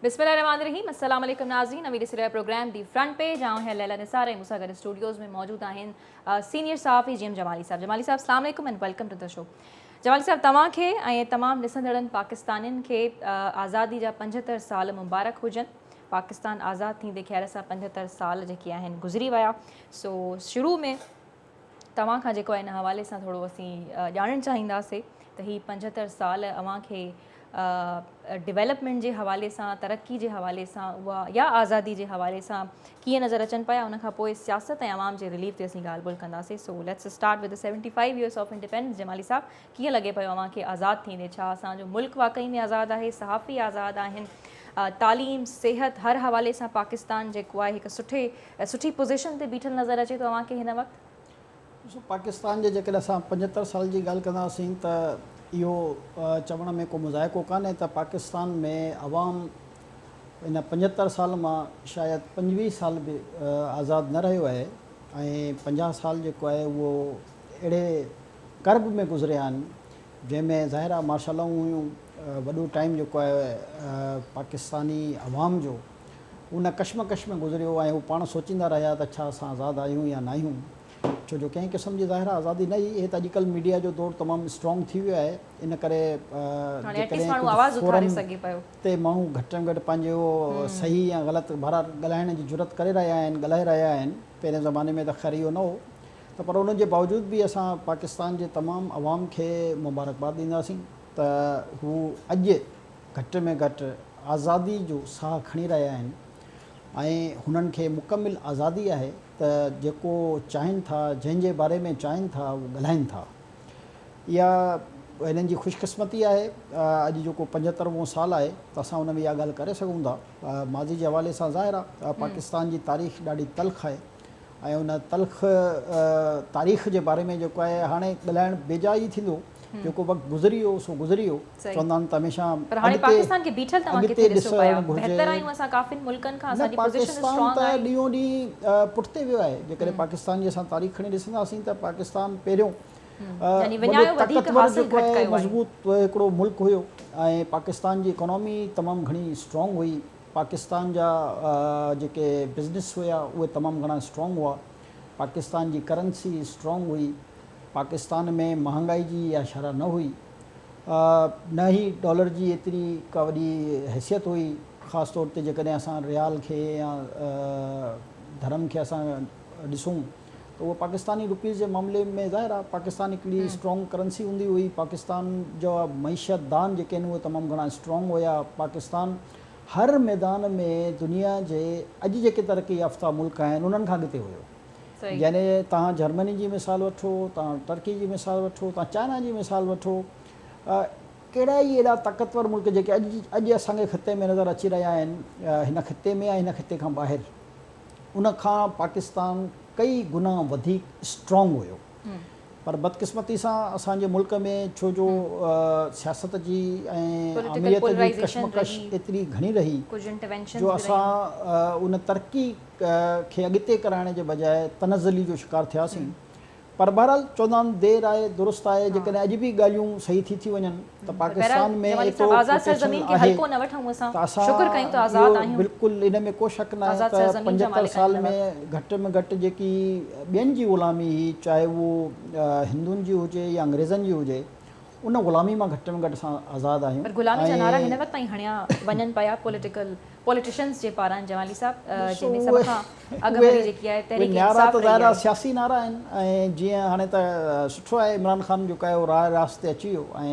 بسم الله الرحمٰن الرحيم السلام عليڪم ناظرين اوهين ڏسي رهيا پروگرام the front page. آئون آهيان ليلا نثار ۽ مون سان گڏ اسٽوڊيوز ۾ موجود آهن سينيئر صحافي جي ايم جمالي صاحب. جمالي صاحب السلام عليڪم and welcome to the show. Jamali صاحب توهان کي ۽ تمام ڏسندڙن پاڪستانين کي آزادي جا 75 سال مبارڪ هجن. پاڪستان آزاد ٿيندي خير سان 75 سال جيڪي آهن گذري ويا، سو شروع ۾ توهان کان جيڪو آهي ان حوالي سان ٿورو اسين ڄاڻڻ چاهينداسين ته هي 75 سال اوهان کي ڊيولپمينٽ جي حوالي سان، ترقي جي حوالي سان اها يا آزادي جي حوالي سان ڪيئن نظر اچن پيا. ان کان پوء سياست ۽ عوام جي رليف تي اسين ڳالهه ٻولهه ڪنداسين. So let's start with 75 years of independence. Jamali صاحب ڪيئن لڳي پيو اوهان کي آزاد ٿيندي؟ ڇا اسان جو ملڪ واقعي ۾ آزاد آهي؟ صحافي آزاد آهن؟ تعليم، صحت، هر حوالي سان پاڪستان جيڪو آهي هڪ سٺي سٺي پوزيشن تي بيٺل نظر اچي ٿو اوهان کي هن وقت؟ ڏسو پاڪستان جي جيڪڏهن اسان 75 سال جي ڳالهه ڪنداسين ته اهو چوڻ ۾ ڪو مضائقو ڪانهي ته پاڪستان ۾ عوام ان 75 سال مان شايد 25 سال به آزاد نه رهيو آهي ۽ 50 سال جيڪو آهي اهو اهڙي ڪرب ۾ گذريا آهن جنهن ۾ ظاهر آهي مارشلائون هيون، وڏو ٽائيم جيڪو آهي پاڪستاني عوام جو ان ڪشمڪش ۾ گذريو ۽ هو پاڻ سوچيندا رهيا ته ڇا اسان آزاد آهيون يا ناهيون، ڇو جو ڪنهن قسم جي ظاهر آهي آزادي نه هئي. هي ته اڄڪلهه ميڊيا جو دور تمام اسٽرانگ ٿي ويو آهي ان ڪري جيڪڏهن ڪجهه فورم تي ماڻهو گهٽ ۾ گهٽ پنهنجو صحيح يا غلط بهرحال ڳالهائڻ جي جرئت ڪري رهيا آهن، ڳالهائي رهيا آهن. پهرين زماني ۾ ته خير اهو نه هو ته پر ان جي باوجود به اسان پاڪستان جي تمام عوام کي مبارڪباد ڏينداسين ته هو اڄ گهٽ ۾ گهٽ آزادي جو ساهه کڻي رهيا آهن ۽ هنن کي مڪمل آزادي آهي ته جيڪو چاهين ٿا، جنهن جي باري ۾ چاهين ٿا اهو ڳالهائين ٿا. اها هنن جي خوش قسمتي آهي. اڄ جيڪو 75 وون سال آهي ته اسان ان ۾ اها ڳالهه ڪري سگهون ٿا. ماضي جي حوالي سان ظاهر آهي پاڪستان جي تاريخ ڏاڍي تلخ آهي ۽ ان تلخ تاريخ جي باري ۾ جيڪو آهي هاڻي ڳالهائڻ بيجا ئي ٿيندو. جيڪو وقت گذري ويو سو گذري ويو. چوندا آهن ته هميشه پر هاڻي پاڪستان کي بيٺل توهان ڪٿي ڏسو پيا؟ بهتر آهيون اسان ڪافين ملڪن کان، اسان جي پوزيشن اسٽرانگ آهي. پاڪستان ته ڏينهون ڏينهن پٺتي ويو آهي. جيڪڏهن پاڪستان جي اسان تاريخ کڻي ڏسنداسين ته پاڪستان پهريون يعني وڃايو وڌيڪ حاصل گهٽ ڪيو آهي. مضبوط هڪڙو ملڪ هيو ۽ پاڪستان جي اڪانومي تمام گهڻي اسٽرانگ هئي. پاڪستان جا جيڪي بزنس هيا اهي تمام گهڻا اسٽرانگ هئا. پاڪستان جي ڪرنسي اسٽرانگ هئي. پاڪستان ۾ مهانگائي جي اها شرح نه هئي، نه ئي ڊالر جي ايتري ڪا وڏي حيثيت هئي. خاص طور تي جيڪڏهن اسان ريال کي يا درهم کي اسان ڏسون ته اهو پاڪستاني روپيز جي معاملي ۾ ظاهر آهي پاڪستان هڪڙي اسٽرانگ ڪرنسي هوندي هئي. پاڪستان جا معيشت دان جيڪي آهن اهي تمام گهڻا اسٽرانگ هيا. پاڪستان هر ميدان ۾ دنيا جي اڄ جيڪي ترقي يافته ملڪ آهن انهن کان اڳتي هيو. يعني توهان جرمني جي مثال وٺو، توهان ٽرڪي جي مثال وٺو، توهان چائنا جي مثال وٺو، ڪهڙا ئي اهڙا طاقتور ملڪ جيڪي اڄ اڄ اسان کي خطي ۾ نظر اچي رهيا آهن، هن خطي ۾ يا هن خطي کان ٻاهر، ان کان پاڪستان ڪئي گنا وڌيڪ اسٽرانگ هيو. پر بدقسمتي سان اسان جي ملڪ ۾ ڇو جو سياست جي ۽ آمريت جي ڪشمڪش ايتري گهڻي رهي جو اسان ان ترقي کي اڳتي ڪرائڻ جي بجاء تنزلي جو شڪار ٿياسين. پر بهرحال چوندا آهن دير آهي درست آهي، جيڪڏهن اڄ به ڳالهيون صحيح ٿي ٿي وڃن ته پاڪستان ۾ ايترو پوٽينشل آهي ته اسان اهو بلڪل ان ۾ ڪو شڪ ناهي ته 75 سال ۾ گهٽ ۾ گهٽ جيڪي ٻين جي غلامي هئي چاهي اهو هندن جي هجي يا انگريزن جي هجي ان غلامي مان گهٽ ۾ گهٽ اسان آزاد آهيون. پر غلامي جا نعرا هن وقت تائين هڻيا وڃن پيا پوليٽيڪل پوليٽيشنز جي پاران جمالي صاحب جنهن ۾ سڀ کان اڳ ڀري جيڪي آهي تحريڪ انصاف رهي آهي. نعرا ته ظاهر سياسي نعرا آهن ۽ جيئن هاڻي ته سٺو آهي عمران خان جيڪو آهي اهو راهه راست تي اچي ويو ۽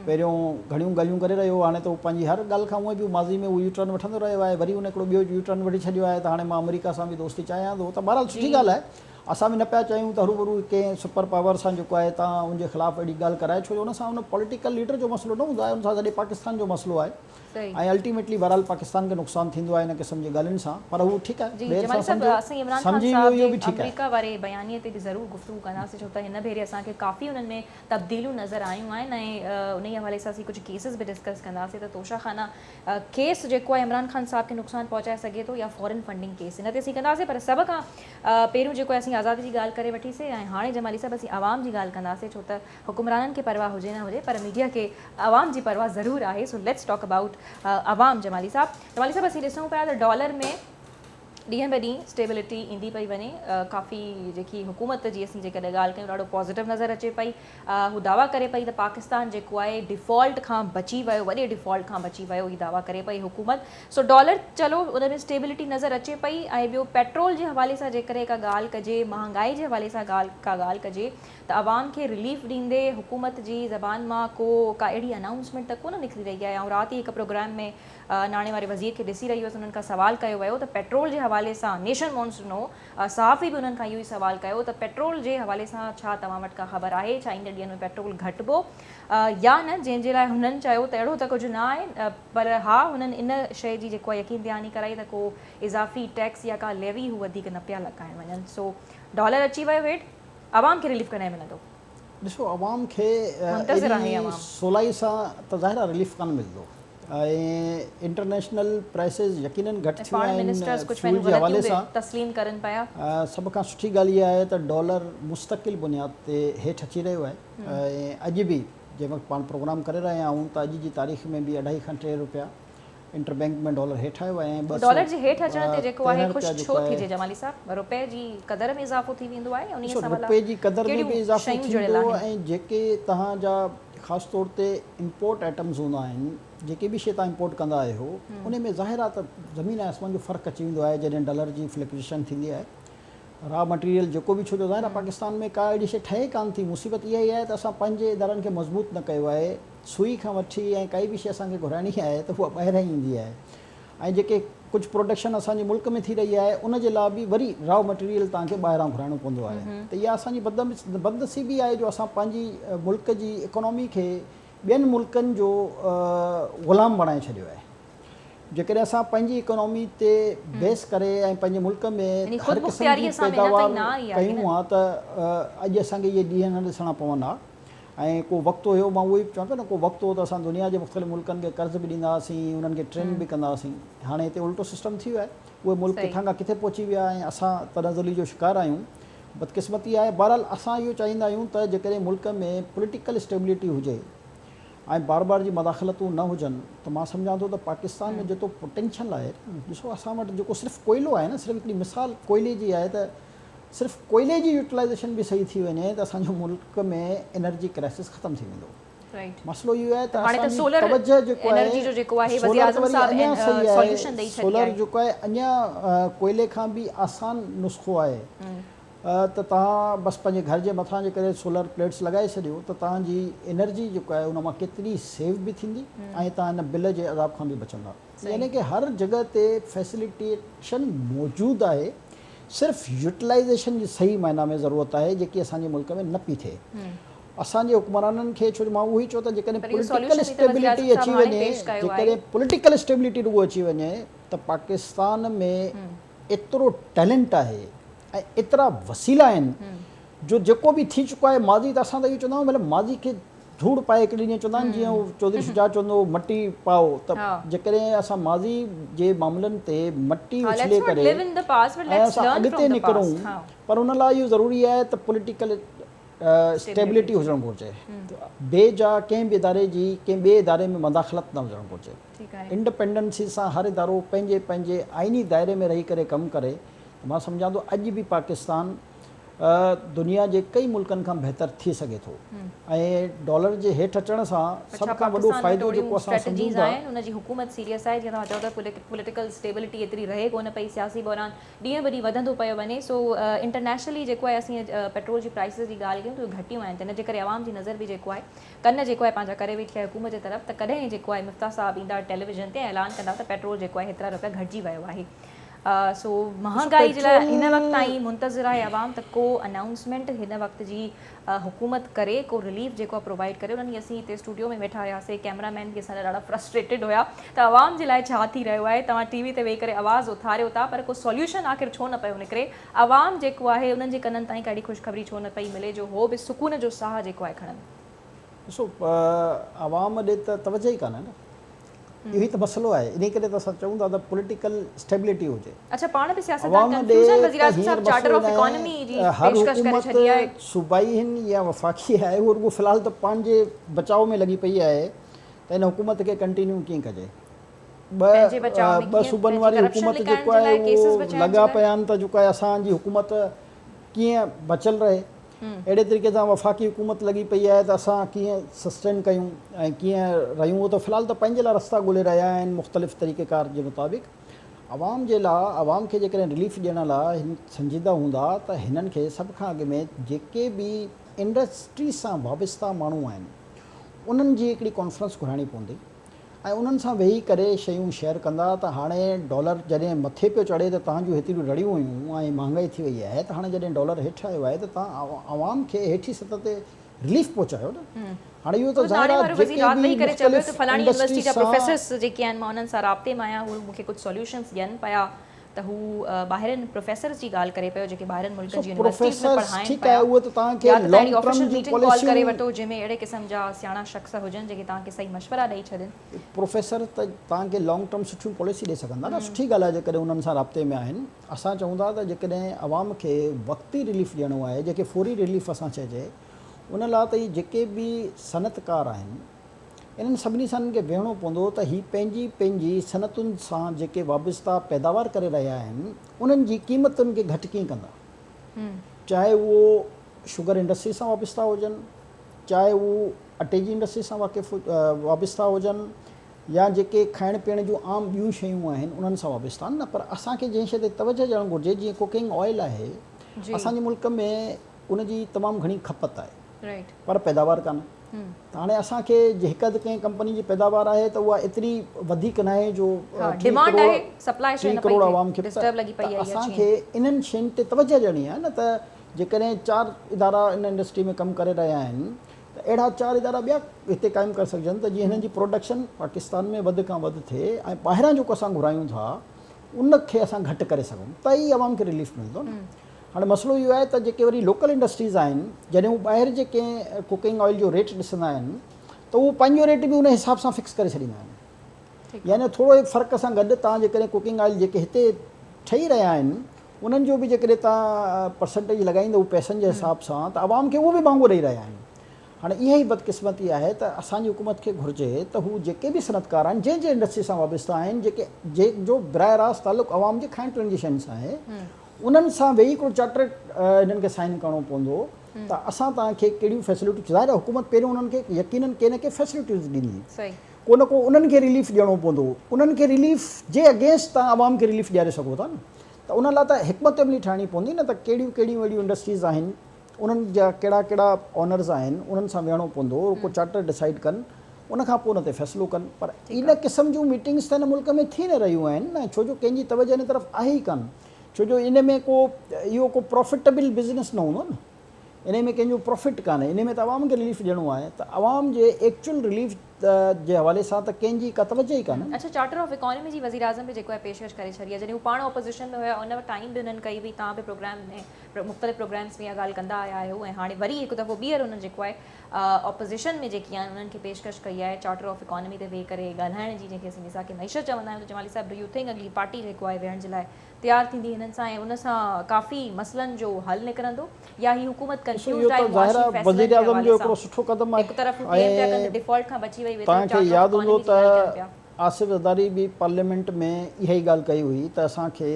پهريون گهڻيون ڳالهيون ڪري رهيو هو هاڻي ته هو پنهنجي هر ڳالهه کان هونئن به ماضي ۾ هو يو ٽرن وٺندو رهيو آهي وري هن هڪڙو ٻيو يو ٽرن وٺي ڇڏيو آهي ته هاڻي مان آمريڪا سان به دوستي چاهيان ٿو ته بهرحال سٺي ڳالهه آهي اسان به نه پيا چاهيون ته هروڀرو ڪنهن سپر پاور سان جيڪو آهي تان ان جي خلاف اهڙي ڳالهه ڪرائي ڇو جو ان سان ان پوليٽيڪل ليڊر جو مسئلو نه هوندو آهي ان سان سڄي پاڪستان جو مسئلو آهي ۽ الٽيميٽلي بهرحال پاڪستان کي نقصان ٿيندو آهي ان قسم جي ڳالهين سان پر هو ٺيڪ آهي جي جمالي صاحب اسين عمران خان صاحب جي آمريڪا واري بيانيي تي به ضرور گفتگو ڪنداسين ڇو ته هن ڀيري اسان کي ڪافي انهن ۾ تبديليون نظر آيون آهن ۽ انهي حوالي سان اسين ڪجهه ڪيسز به ڊسڪس ڪنداسين ته توشا خانه ڪيس جيڪو آهي عمران خان صاحب کي نقصان پهچائي سگهي ٿو يا فارن فنڊنگ ڪيس ان تي اسين ڪنداسين پر سڀ کان پهريون جيڪو آهي اسين اسين آزادي جي ڳالهه ڪري وٺي سي ۽ هاڻي جمالي صاحب اسين عوام جي ڳالهه ڪنداسي ڇو ته حڪمرانن کي پرواهه هجي نه هجي پر ميڊيا کي عوام جي پرواهه ضرور آهي سو let's talk about عوام جمالي صاحب. جمالي صاحب اسين ڏسون پيا ته ڊالر ۾ ڏينهن به ڏينهن اسٽيبلٽي ايندي پئي وڃي ڪافي جيڪي حڪومت جي اسين جيڪڏهن ڳالهه ڪيون ڏاڍو پازيٽو نظر اچي پئي هو دعويٰ ڪري پئي ته پاڪستان جيڪو آهي ڊيفالٽ کان بچي ويو وڏي ڊيفالٽ کان بچي ويو هي دعويٰ ڪري پئي حڪومت سو ڊالر چلو ان ۾ اسٽيبلٽي نظر اچي پئي ۽ ٻيو پيٽرول جي حوالي سان جيڪڏهن ڪا ڳالهه ڪجي مهانگائي جي حوالي سان ڳالهه ڪا ڳالهه ڪجي ته عوام کي رليف ڏيندي حڪومت جي زبان مان ڪو ڪا اهڙي انائونسمينٽ ته ڪونه نڪري رهي آهي آئون رات ئي هڪ پروگرام ۾ ناڻي واري وزير کي ڏسي رهي هيس انهن کان سوال ڪيو ويو ته پيٽرول جي حوالي سان نيشن وانٽس ٽو نو صحافي به انهن کان اهو ئي سوال ڪيو ته پيٽرول جي حوالي سان ڇا توهان وٽ ڪا خبر آهي ڇا ايندڙ ڏينهن ۾ پيٽرول گهٽبو يا نه جنهن جي لاء هنن چيو ته اهڙو ته ڪجهه نه آهي پر ها هنن ان شيء جي جيڪو آهي يقين دهاني ڪرائي ته ڪو اضافي ٽيڪس يا ڪا ليوي هو وڌيڪ نه پيا لڳائڻ وڃن سو ڊالر اچي ويو هيٺ عوام کي رليف ڪڏهن ملندو؟ ڏسو عوام کي ايڏي سولائي سان ته ظاهر آهي رليف ڪانه ملندو ۽ انٽرنيشنل پرائسز يقينن گهٽ ٿيون آهن فيول جي حوالي سان تسليم ڪرن پيا. سڀ کان سٺي ڳالهه اها آهي ته ڊالر مستقل بنياد تي هيٺ اچي رهيو آهي ۽ اڄ به جنهن وقت پاڻ پروگرام ڪري رهيا آهيون ته اڄ جي تاريخ ۾ به اڍائي کان 3 روپيا انٽر بينڪ ۾ ڊالر هيٺ آيو آهي ۽ 213 ڊالر جي هيٺ اچڻ تي جيڪو آهي خوش ڇو ٿيجي جمالي صاحب؟ رپئي جي قدر ۾ اضافو ٿي ويندو آهي انهي سان ڀلا رپئي جي قدر ۾ به اضافو ٿيندو ۽ جيڪي توهان جا خاص طور تي امپورٽ آئٽمز هوندا آهن جيڪي به شي توهان امپورٽ ڪندا آهيو انهي ۾ ظاهر آهي ته زمين ۽ آسمان جو فرق اچي ويندو آهي جڏهن ڊالر جي فلڪچوئيشن ٿيندي آهي را مٽيريل جيڪو به ڇو جو ظاهر آهي پاڪستان ۾ ڪا اهڙي شي ٺهي ڪانه ٿي مصيبت اها ئي آهي ته اسان پنهنجي ادارن کي مضبوط نه ڪيو آهي سوئي کان وٺي ۽ ڪائي به شيء اسان کي گهرائڻي آهي ته اها ٻاهران ئي ايندي آهي ۽ جيڪي ڪجهه پروڊڪشن اسان جي ملڪ ۾ ٿي رهي آهي ان جي لاء به وري را مٽيريل توهان کي ٻاهران گهرائڻو پوندو آهي ته اها اسان جي بدنصيبي آهي جو اسان پنهنجي ملڪ جي اڪانومي کي ٻين ملڪن جو غلام بڻائي ڇڏيو آهي. جيڪڏهن اسان پنهنجي اڪانومي تي بيس ڪري ۽ پنهنجي ملڪ ۾ هر قسم جي پيداوار ڪيون ها ته اڄ اسان کي اهي ڏينهن نه ڏسڻا پون ها. ۽ ڪو وقت هيو مان اهو ئي چوان پيو نه ڪو وقت هو ته اسان دنيا جي مختلف ملڪن کي قرض به ڏيندا هئاسين انهن کي ٽرين به ڪندا هئاسين هاڻي هتي الٽو سسٽم ٿي ويو آهي اهي ملڪ ڪٿان کان ڪٿي پهچي ويا ۽ اسان تنزلي جو شڪار آهيون بدقسمتي آهي بهرحال اسان اهو چاهيندا آهيون ته جيڪڏهن ملڪ ۾ پوليٽيڪل اسٽيبلٽي هجي ۽ بار بار جي مداخلتون نه هجن ته مان سمجهان ٿو ته پاڪستان ۾ جيترو پوٽينشل آهي ڏسو اسان وٽ جيڪو صرف ڪوئلو آهي نه صرف هڪڙي مثال ڪوئلي جي آهي ته صرف ڪوئلي جي يوٽيلائيزيشن به صحيح ٿي وڃي ته اسان جو ملڪ ۾ انرجي ڪرائسس ختم ٿي ويندو. مسئلو اهو آهي ته اسان جي توجهه جيڪو آهي سولر ته وري اڃا صحيح آهي سولر جيڪو آهي اڃا ڪوئلي کان به آسان نسخو آهي ته توهان بس پنهنجي گهر جي مٿان جيڪڏهن سولر پليٽس لڳائي ڇڏيو ته توهان جي انرجي جيڪو آهي ان مان ڪيتري سيو به ٿيندي ۽ توهان ان بل جي عذاب کان به بچندا. يعني ڪه هر جڳهه تي فيسليٽيشن موجود آهي صرف يوٽيلائيزيشن جي صحيح معنيٰ ۾ ضرورت آهي جيڪي اسان جي ملڪ ۾ نه پئي ٿئي. اسان جي حڪمرانن کي ڇو جو مان اهو ئي چيو ته جيڪڏهن پوليٽيڪل اسٽيبلٽي اچي وڃي جيڪڏهن پوليٽيڪل اسٽيبلٽي رڳو اچي وڃي ته پاڪستان ۾ ايترو ٽيلنٽ آهي ۽ ايترا وسيلا آهن جو جيڪو به ٿي چڪو آهي ماضي ته اسان ته اهو چوندا آهيون مطلب ماضي کي ڌوڙ پائي هڪڙي ڏينهن چوندا آهن جيئن هو چوڌري شجاع چوندو هو مٽي پائو ته جيڪڏهن اسان ماضي جي معاملن تي مٽي اڇلي ڪري ۽ اسان اڳتي نڪرون پر ان لاء اهو ضروري آهي ته پوليٽيڪل اسٽيبلٽي هجڻ گهرجي بي جا ڪنهن به اداري جي ڪنهن ٻئي اداري ۾ مداخلت نه هجڻ گهرجي انڊپينڊنسي سان هر ادارو پنهنجي پنهنجي آئيني دائري ۾ رهي ڪري ڪم ڪري ته مان سمجهان ٿو اڄ به پاڪستان دنيا جي ڪئي ملڪن کان بهتر ٿي سگهي ٿو ۽ ڊالر جي هيٺ اچڻ سان سڀ کان وڏو فائدو جيڪو اسان سمجهون ٿا. ان جي حڪومت سيريس آهي جيئن توهان چئو ٿا پوليٽيڪل اسٽيبلٽي ايتري رهي ڪونه پئي سياسي بحران ڏينهن به ڏينهن وڌندو پيو وڃي سو انٽرنيشنلي جيڪو آهي اسين پيٽرول جي پرائسز جي ڳالهه ڪيون ته اهي گهٽيون آهن تنهن جي ڪري عوام جي نظر به جيڪو آهي ڪن جيڪو آهي پنهنجا ڪري ويٺي آهي حڪومت جي طرف ته ڪڏهن جيڪو آهي مفتاح صاحب ايندا ٽيليويزن تي ۽ اعلان ڪندا ته پيٽرول جيڪو آهي هيترا رپيا گهٽجي ويو آهي. سو مهانگائي جي لاء هن وقت تائين منتظر آهي عوام ته ڪو انائونسمينٽ هن وقت جي حڪومت ڪري ڪو رليف جيڪو آهي پرووائيڊ ڪري انهن اسين هتي اسٽوڊيو ۾ ويٺا هياسي ڪيمرا مين به اسان جا ڏاڍا فرسٽريٽيڊ هيا ته عوام جي لاء ڇا ٿي رهيو آهي توهان ٽي وي تي ويهي ڪري آواز اٿاريو ٿا پر ڪو سوليوشن آخر ڇو نه پيو نڪري عوام جيڪو آهي انهن جي ڪنن تائين ڪا اهڙي خوشخبري ڇو نه پئي ملي جو هو به سڪون جو ساهه جيڪو آهي کڻن. ڏسو عوام ڏي ته توجه ئي ڪانهي نه. اهو ئي ته مسئلو آهي. انهي ڪري ته اسان چئون ٿا ته پوليٽيڪل اسٽيبلٽي هجي. اڇا پاڻ به سياستدان عوام ڏي ڪنفيوزن ته وزيراعظم هينئر صاحب مسئلو چارٽر آف ناهي اڪانومي جي هر پيشڪش ڪري حڪومت ڇڏي آهي. صوبائي هن يا وفاقي آهي اهو رڳو في الحال ته پنهنجي بچاء ۾ لڳي پئي آهي ته هن حڪومت کي ڪنٽينيو ڪيئن ڪجي. پنهنجي بچاء ۾ ٻه ڪيئن صوبن پنهنجي واري ڪرپشن حڪومت لڪائڻ جيڪو جي آهي لاء ڪيسز اهو بچائڻ جي لڳا لاء. پيا آهن ته جيڪو آهي اسان جي حڪومت ڪيئن بچيل رهي. اهڙي طريقي سان وفاقي حڪومت لڳي پئي آهي ته اسان ڪيئن سسٽين ڪيون ۽ ڪيئن رهيون. اهو ته في الحال ته پنهنجي لاء رستا ڳولي رهيا آهن مختلف طريقي ڪار جي مطابق. عوام جي لاء عوام کي جيڪڏهن رليف ڏيڻ لاء هن سنجيده هوندا ته هنن کي سڀ کان اڳ ۾ جيڪي به انڊسٽري سان وابسته ماڻهو آهن انهن جي هڪڙي ڪانفرنس گهرائڻي پوندي ۽ انهن سان ويهي ڪري شيون شيئر ڪندا ته هاڻي ڊالر جڏهن مٿي پيو چڙهي ته توهان جون هيتريون رڙيون هيون ۽ مهانگائي ٿي وئي آهي ته هاڻي جڏهن ڊالر هيٺ آيو آهي ته توهان عوام کي هيٺين سطح تي رليف پهچايو نه. هاڻي اهو ته خود ظاهر ناڻي آهي وارو وزير جيڪي رات به ويهي ڪري چيو پيو مختلف ته فلاڻي انڊسٽري يونيورسٽي جا سان پروفيسرس جيڪي آهن مان انهن سان رابطي ۾ آهيان هو مون کي ڪجهه سوليوشنس ڏين پيا ته هو ٻاهرين پروفيسرز جي ڳالهه ڪري پيو جيڪي ٻاهرين سو ملڪن جي يونيورسٽيز ۾ پروفيسرز پڙهائين ٺيڪ پيا آهي اهو ته توهان کي يا ته لانگ اهڙي ٽرم آفيشل جون ميٽنگ ڪال ڪري پاليسيون ورتو جنهن ۾ اهڙي قسم جا سياڻا شخص هجن جيڪي توهان کي صحيح مشورا ڏئي ڇڏين. پروفيسر ته توهان کي لانگ ٽرم سٺيون پاليسي ڏئي سگهن ٿا نه سٺي ڳالهه آهي جيڪڏهن انهن سان رابطي ۾ آهن. اسان چئون ٿا ته جيڪڏهن عوام کي وقتي رليف ڏيڻو آهي جنهن کي فوري رليف اسان چئجي ان لاء ته هي جيڪي به صنعتڪار آهن انهن سڀني سان انهن کي ويهڻو پوندو ته هي پنهنجي پنهنجي صنعتن سان جيڪي وابسته پيداوار ڪري رهيا آهن انهن جي قيمتن کي گهٽ ڪيئن ڪندا چاهي اهو شگر انڊسٽري سان وابسته هجن چاهي هو اٽي جي انڊسٽري سان واقف وابسته هجن يا جيڪي کائڻ پيئڻ جون عام ٻيون شيون آهن انهن سان وابسته آهن نه پر اسان کي جنهن شيء تي توجهه ڏيڻ گهرجي جيئن ڪوڪنگ آئل آهي اسان جي ملڪ ۾ ان جي تمام گهڻي کپت آهي پر پيداوار ڪانه ته هاڻي اسان کي جي هڪ اڌ ڪنهن ڪمپني جي پيداوار آهي ته اها ايتري وڌيڪ ناهي جو 30 ڪروڙ عوام کي ته اسان کي انهن شين تي توجهه ڏيڻي آهي نه ته جيڪڏهن 4 ادارا ان انڊسٽري ۾ ڪم ڪري رهيا آهن ته اهڙا 4 ادارا ٻيا هتي قائم ڪري سگهجن ته جيئن هنن جي پروڊڪشن پاڪستان ۾ وڌ کان وڌ ٿئي ۽ ٻاهران جيڪو اسان گهرايون ٿا ان کي اسان گهٽ ڪري سگهون ته ئي عوام کي رليف ملندو نه. هاڻي مسئلو اهو آهي ته جيڪي وري لوڪل انڊسٽريز آهن جڏهن هو ٻاهر جي ڪنهن ڪوڪنگ آئل جو ريٽ ڏسندا آهن ته هو پنهنجو ريٽ به ان حساب سان فڪس ڪري ڇڏيندا آهن يعني ٿورو فرق سان گڏ توهان جيڪڏهن ڪوڪنگ آئل جيڪي هتي ٺهي رهيا آهن انهن جو به جيڪڏهن توهان پرسنٽيج لڳائيندو پئسن جي حساب سان ته عوام کي اهو به مهانگو ڏئي رهيا آهن. هاڻي اها ئي بدقسمتي آهي ته اسان جي حڪومت کي گهرجي ته هو جيڪي به صنعتڪار آهن جنهن جنهن انڊسٽري سان وابسته آهن جيڪي جنهن جو براهه راست تعلق عوام جي کائڻ پيئڻ جي شين سان آهي انهن سان ويهي هڪڙو چارٽر هنن کي سائن ڪرڻو پوندو ته اسان توهان کي ڪهڙيون فيسلٽيون ظاهر آهي حڪومت پهريون انهن کي يقينن ڪي نه ڪي فيسلٽيز ڏيندي ڪو نه ڪو انهن کي رليف ڏيڻو پوندو انهن کي رليف جي اگينسٽ توهان عوام کي رليف ڏياري سگهو ٿا نه ته ان لاء ته حڪمت عملي ٺاهڻي پوندي نه ته ڪهڙيون ڪهڙيون اهڙيون انڊسٽريز آهن انهن جا ڪهڙا ڪهڙا آنرز آهن انهن سان ويهڻو پوندو ڪو چارٽر ڊسائيڊ ڪن ان کان پوء ان تي فيصلو ڪن پر ان قسم جون ميٽنگس ته هن ملڪ ۾ ٿي نه رهيون آهن نه ڇو جو ڪنهن جي توجه ان طرف آهي ئي ڪانه ڇو جو ان ۾ ڪو اهو ڪو پرافٽيبل بزنس نه هوندو نه ان ۾ ڪنهن جو پرافٽ ڪانهي ان ۾ ته عوام کي رليف ڏيڻو آهي ته عوام جي ايڪچوئل رليف جي حوالي سان ته ڪنهن جي ڪا توجه ئي ڪانه. اڇا چارٽر آف اڪانومي جي وزيراعظم به جيڪو آهي پيشڪش ڪري ڇڏي آهي جڏهن هو پاڻ اپوزيشن ۾ هيا ان ٽائيم به انهن ڪئي هئي توهان به پروگرام ۾ مختلف پروگرامز ۾ اها ڳالهه ڪندا آيا آهيو ۽ هاڻي وري هڪ دفعو ٻيهر انهن جيڪو آهي اپوزيشن ۾ جيڪي آهن انهن کي پيشڪش ڪئي آهي چارٽر آف اڪانومي تي ويهي ڪري ڳالهائڻ جي جنهن کي اسين ميثاق معيشت چوندا آهيون ته جمالي صاحب do you think اڳلي پارٽي جيڪو آهي ويهڻ جي لاء تيار ٿيندي هنن سان ۽ ان سان ڪافي مسئلن جو حل نڪرندو يا هي حڪومت ڏسو اهو ڪنفيوزڊ ته آهي ظاهر معاشي آهي فيصلن جي وزيراعظم حوالي جو سان هڪڙو سٺو قدم آهي هڪ طرف هو ڪليم پيا ڪن ته ۽ ڊيفالٽ کان بچي وئي ٻئي طرف توهان کي چارٽر آف ياد هوندو اڪانومي جي ڳالهه ڪن ته پيا. آصف زرداري به پارليامينٽ ۾ اها ئي ڳالهه ڪئي هئي ته اسان کي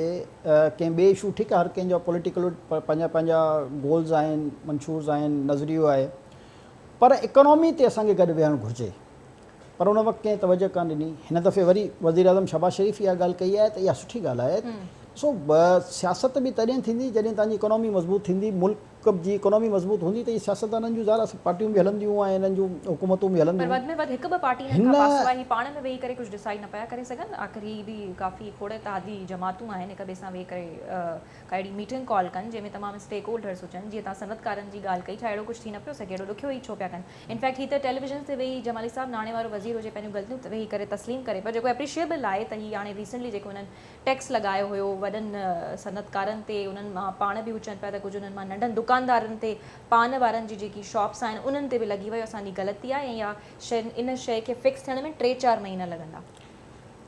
ڪنهن ٻئي اشو ٺيڪ آهي هر ڪنهن جا پوليٽيڪل پنهنجا پنهنجا گولز آهن منشورز آهن نظريو آهي پر اڪانومي تي اسان کي گڏ ويهڻ گهرجي پر ان وقت ڪنهن توجه ڪانه ڏني هن دفعي وري وزيراعظم شهباز شريف اها ڳالهه ڪئي آهي ته اها سٺي ڳالهه آهي سو سياست به تڏهن ٿيندي جڏهن توهان جي اڪانومي مضبوط ٿيندي ملڪ جي اڪانومي مضبوط هوندي ته اهي سياستدانن جون ظاهر آهي پارٽيون به هلنديون ۽ انهن جون حڪومتون به پر هلنديون. وڌ ۾ وڌ هڪ ٻه پارٽي انهن هن کان پاسو آهي هي پاڻ ۾ ويهي ڪري ڪجهه ڊسائيڊ نه پيا ڪري سگهن آخر هي به ڪافي کوڙ اتحادي جماعتون آهن هڪ ٻئي سان ويهي ڪري ڪا اهڙي ميٽنگ ڪال ڪن جنهن ۾ تمام اسٽيڪ هولڊرز هجن جيئن توهان صنعتڪارن جي ڳالهه ڪئي ڇا اهڙو ڪجهه ٿي نه پيو سگهي اهڙو ڏکيو هي ڇو پيا ڪن انفيڪٽ هي ته ٽيليويزنز تي ويهي جمالي صاحب ناڻي وارو وزير هجي پنهنجون غلطيون ويهي ڪري تسليم ڪري پيو جيڪو اپريشيبل آهي ته هي هاڻي ريسنٽلي جيڪو هنن ٽيڪس لڳايو هيو وڏن صنعتڪارن تي انهن مان پاڻ به هو چون پيا ته ڪجهه انهن مان ننڍن دڪاندارن تي پان وارن جي جيڪي شاپس آهن انهن تي به لڳي ويو اسان جي غلطي آهي ۽ اها شيء ان شيء کي فڪس ٿيڻ ۾ ٽي چار مهينا لڳندا.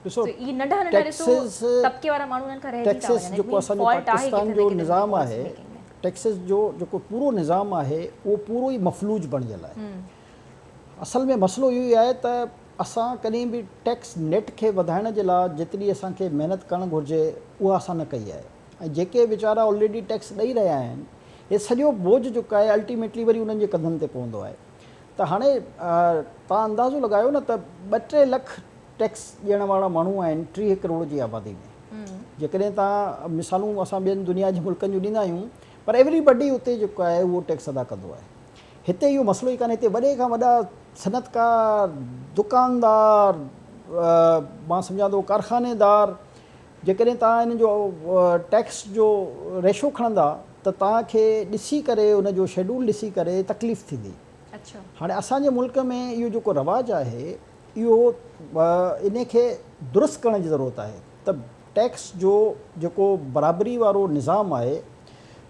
ڏسو اهي ننڍا ننڍا ڏسو طبقي وارا ماڻهو انهن کان رهجي ٿا وڃن. جيڪو اسان جو پاڪستان جو نظام آهي، ٽيڪسز جو جيڪو پورو نظام آهي اهو پورو ئي مفلوج بڻجيل آهي. اصل ۾ مسئلو اهو ئي آهي ته اسان ڪڏهن به ٽيڪس نيٽ کي وڌائڻ جي لاء جيتري اسان کي محنت ڪرڻ گهرجي اها اسان نه ڪئي آهي ۽ جيڪي ويچارا آلريڊي ٽيڪس ڏئي رهيا آهن هي سڄو بوجه جيڪو آهي الٽيميٽلي وري انهن جي ڪنڌن تي پوندو آهي. ته هاڻي توهان اندازو لڳايو نه ته ٻه ٽي لک ٽيڪس ڏيڻ وارا ماڻهو آهن 30 ڪروڙ جي آبادي ۾. جيڪڏهن توهان مثالون اسان ٻين دنيا جي ملڪن جون ڏيندا آهيون پر ايوري بڊي اتي جيڪو آهي اهو ٽيڪس ادا ڪندو آهي. هتي اهو مسئلو ئي ڪانهي. هتي وڏي کان وڏا صنعتڪار، دڪاندار، مان سمجهان ٿو ڪارخانيدار، جيڪڏهن توهان ان جو ٽيڪس جو ريشو کڻندا ته توهان کي ڏسي ڪري ان جو شيڊول ڏسي ڪري تڪليف ٿيندي. هاڻي اسان جي ملڪ ۾ اهو جيڪو رواج آهي اهو ان کي درست ڪرڻ جي ضرورت آهي ته ٽيڪس جو جيڪو برابري وارو نظام آهي،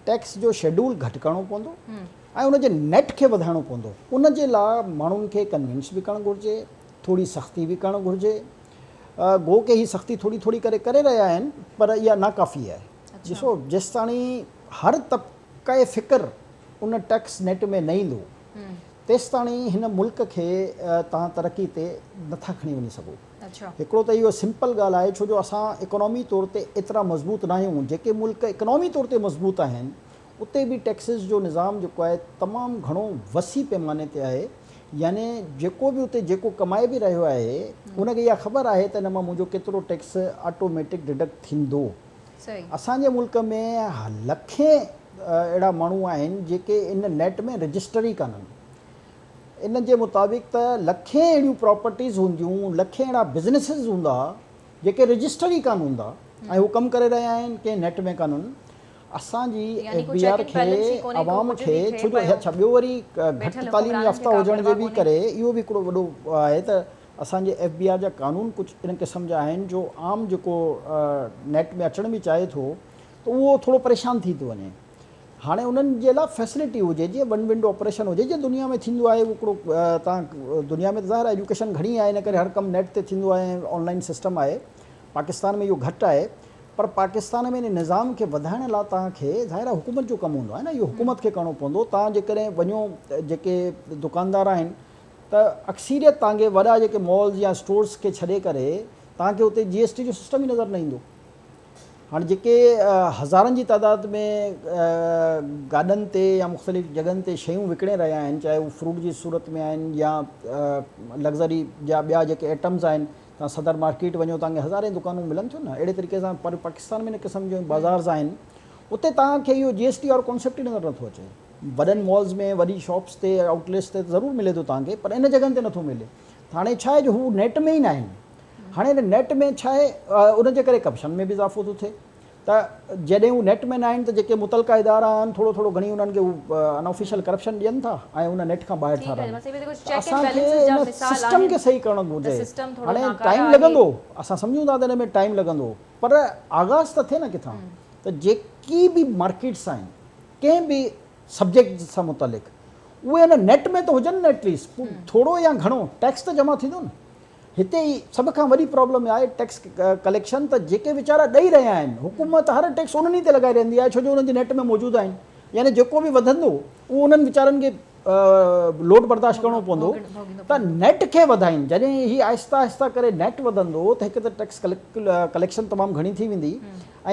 ٽيڪس جو شيڊول گهٽ ڪرڻو پوندو ۽ ان جي نيٽ کي وڌائڻو پوندو. ان جي لاء ماڻهن کي ڪنوينس به ڪرڻ گهرجي، ٿوري سختي به ڪرڻ گهرجي. گو ڪي هي سختي ٿوري ٿوري ڪري ڪري رهيا آهن پر اها ناڪافي آهي. ڏسو جيستاڻي هر طبقه فڪر ان ٽيڪس نيٽ ۾ نه ايندو تيستاڻي هن ملڪ کي توهان ترقي تي نٿا کڻي وڃي سگهو. هڪڙو ته اهو سمپل ڳالهه آهي ڇو جو اسان اڪانومي طور تي ايترا مضبوط ناهيون. جيڪي ملڪ اڪانومي طور تي مضبوط آهن اتي به ٽيڪسز جو نظام جيڪو آهي تمام گهڻو وسيع پيماني تي آهي، يعني جيڪو به اتي جيڪو ڪمائي به رهيو آهي ان کي اها خبر آهي ته ان مان منهنجو ڪيترو ٽيڪس آٽوميٽڪ ڊڊڪٽ ٿيندو. اسان جي ملڪ ۾ لکين اهڙا ماڻهو آهن جيڪي ان نيٽ ۾ رجسٽر ئي ڪانهن. ان جي مطابق ته لکين اهڙيون پراپرٽيز هونديون، لکين اهڙا بزنيسز هوندا جيڪي رجسٽر ئي ڪانه هوندا ۽ هو ڪم ڪري رهيا آهن، ڪنهن نيٽ ۾ ڪانهن. اسان جي ايف بي آر کي عوام کي ڇو جو اڇا ٻيو وري گهٽ تعليم يافته هجڻ جي به ڪري اهو به هڪڙو وڏو آهي ته اسان جي ايف بي آر جا قانون ڪجهه ان قسم جا آهن جو عام جيڪو نيٽ ۾ اچڻ به چاهي ٿو ته اهو ٿورو پريشان ٿي ٿو وڃي. هاڻي انهن جي لاء فيسلٽي هجي جيئن ون ونڊو آپريشن هجي جيئن دنيا ۾ ٿيندو آهي هڪڙو تان دنيا ۾ ته ظاهر آهي ايجوڪيشن گهڻي آهي ان ڪري هر ڪم نيٽ تي ٿيندو آهي ۽ آن لائن سسٽم آهي پاڪستان ۾ اهو گهٽ آهي پر پاڪستان ۾ ان نظام کي وڌائڻ لاء توهان کي ظاهر آهي حڪومت جو ڪم هوندو آهي نه اهو حڪومت کي ڪرڻو پوندو. توهان جيڪڏهن وڃو جيڪي دڪاندار آهن ته اڪثريت توهان کي وڏا جيڪي مالز يا اسٽورز کي ڇڏي ڪري توهان کي اتي جي ايس ٽي جو سسٽم ئي نظر نه ايندو. هاڻي جيڪي هزارن جي تعداد ۾ گاڏن تي يا مختلف جڳهن تي شيون وڪڻي رهيا آهن چاهي هو فروٽ جي صورت ۾ آهن يا لگزري جا ٻيا جيڪي ائٽمز آهن، توهان صدر مارڪيٽ وڃو توهان کي هزارين دڪانون ملن ٿيون نه اهڙي طريقي سان پر پاڪستان ۾ ان قسم جون بازارز آهن اتي توهان کي اهو جي ايس ٽي وارو ڪانسيپٽ ئي نظر نٿو اچي. وڏن مالز ۾ وڏي شاپس تي آئوٽ ليٽس تي ضرور ملي ٿو توهان کي پر ان جڳهن تي نٿو ملي. هاڻي ڇا آهي جو هو نيٽ ۾ ئي ناهن. هاڻي ان نيٽ ۾ ڇا آهي ان جي ڪري ڪرپشن ۾ به اضافو ٿو ٿئي ته جڏهن هو نيٽ ۾ نه آهن ته جيڪي متعلقه ادارا آهن ٿورو ٿورو گهڻي انهن کي هو ان آفيشل ڪرپشن ڏين ٿا ۽ ان نيٽ کان ٻاهر ٿا رهن ته اسان کي ان سسٽم کي صحيح ڪرڻ گهرجي. هاڻي ٽائيم لڳندو، اسان سمجهون ٿا ته ان ۾ ٽائيم لڳندو پر آغاز ته ٿئي نه ڪٿان ته جيڪي به مارڪيٽس آهن ڪنهن به سبجيڪٽ سان متعلق اهي ان نيٽ ۾ ته هجن نه ايٽليسٽ ٿورو يا گهڻو ٽيڪس ته جمع ٿيندو نه. هتي ئي سڀ کان وڏي پرابلم آهي ٽيڪس ڪليڪشن ته جيڪي ويچارا ڏئي رهيا آهن حڪومت هر ٽيڪس انهن ئي تي لڳائي رهندي آهي ڇو جو انهن جي نيٽ ۾ موجود آهن يعني جيڪو به وڌندو اهو انهن ويچارن کي لوڊ برداشت ڪرڻو پوندو ته نيٽ کي وڌائين جڏهن هي آهستي آهستي ڪري نيٽ وڌندو ته هڪ ته ٽيڪس ڪليڪشن تمام گهڻي ٿي ويندي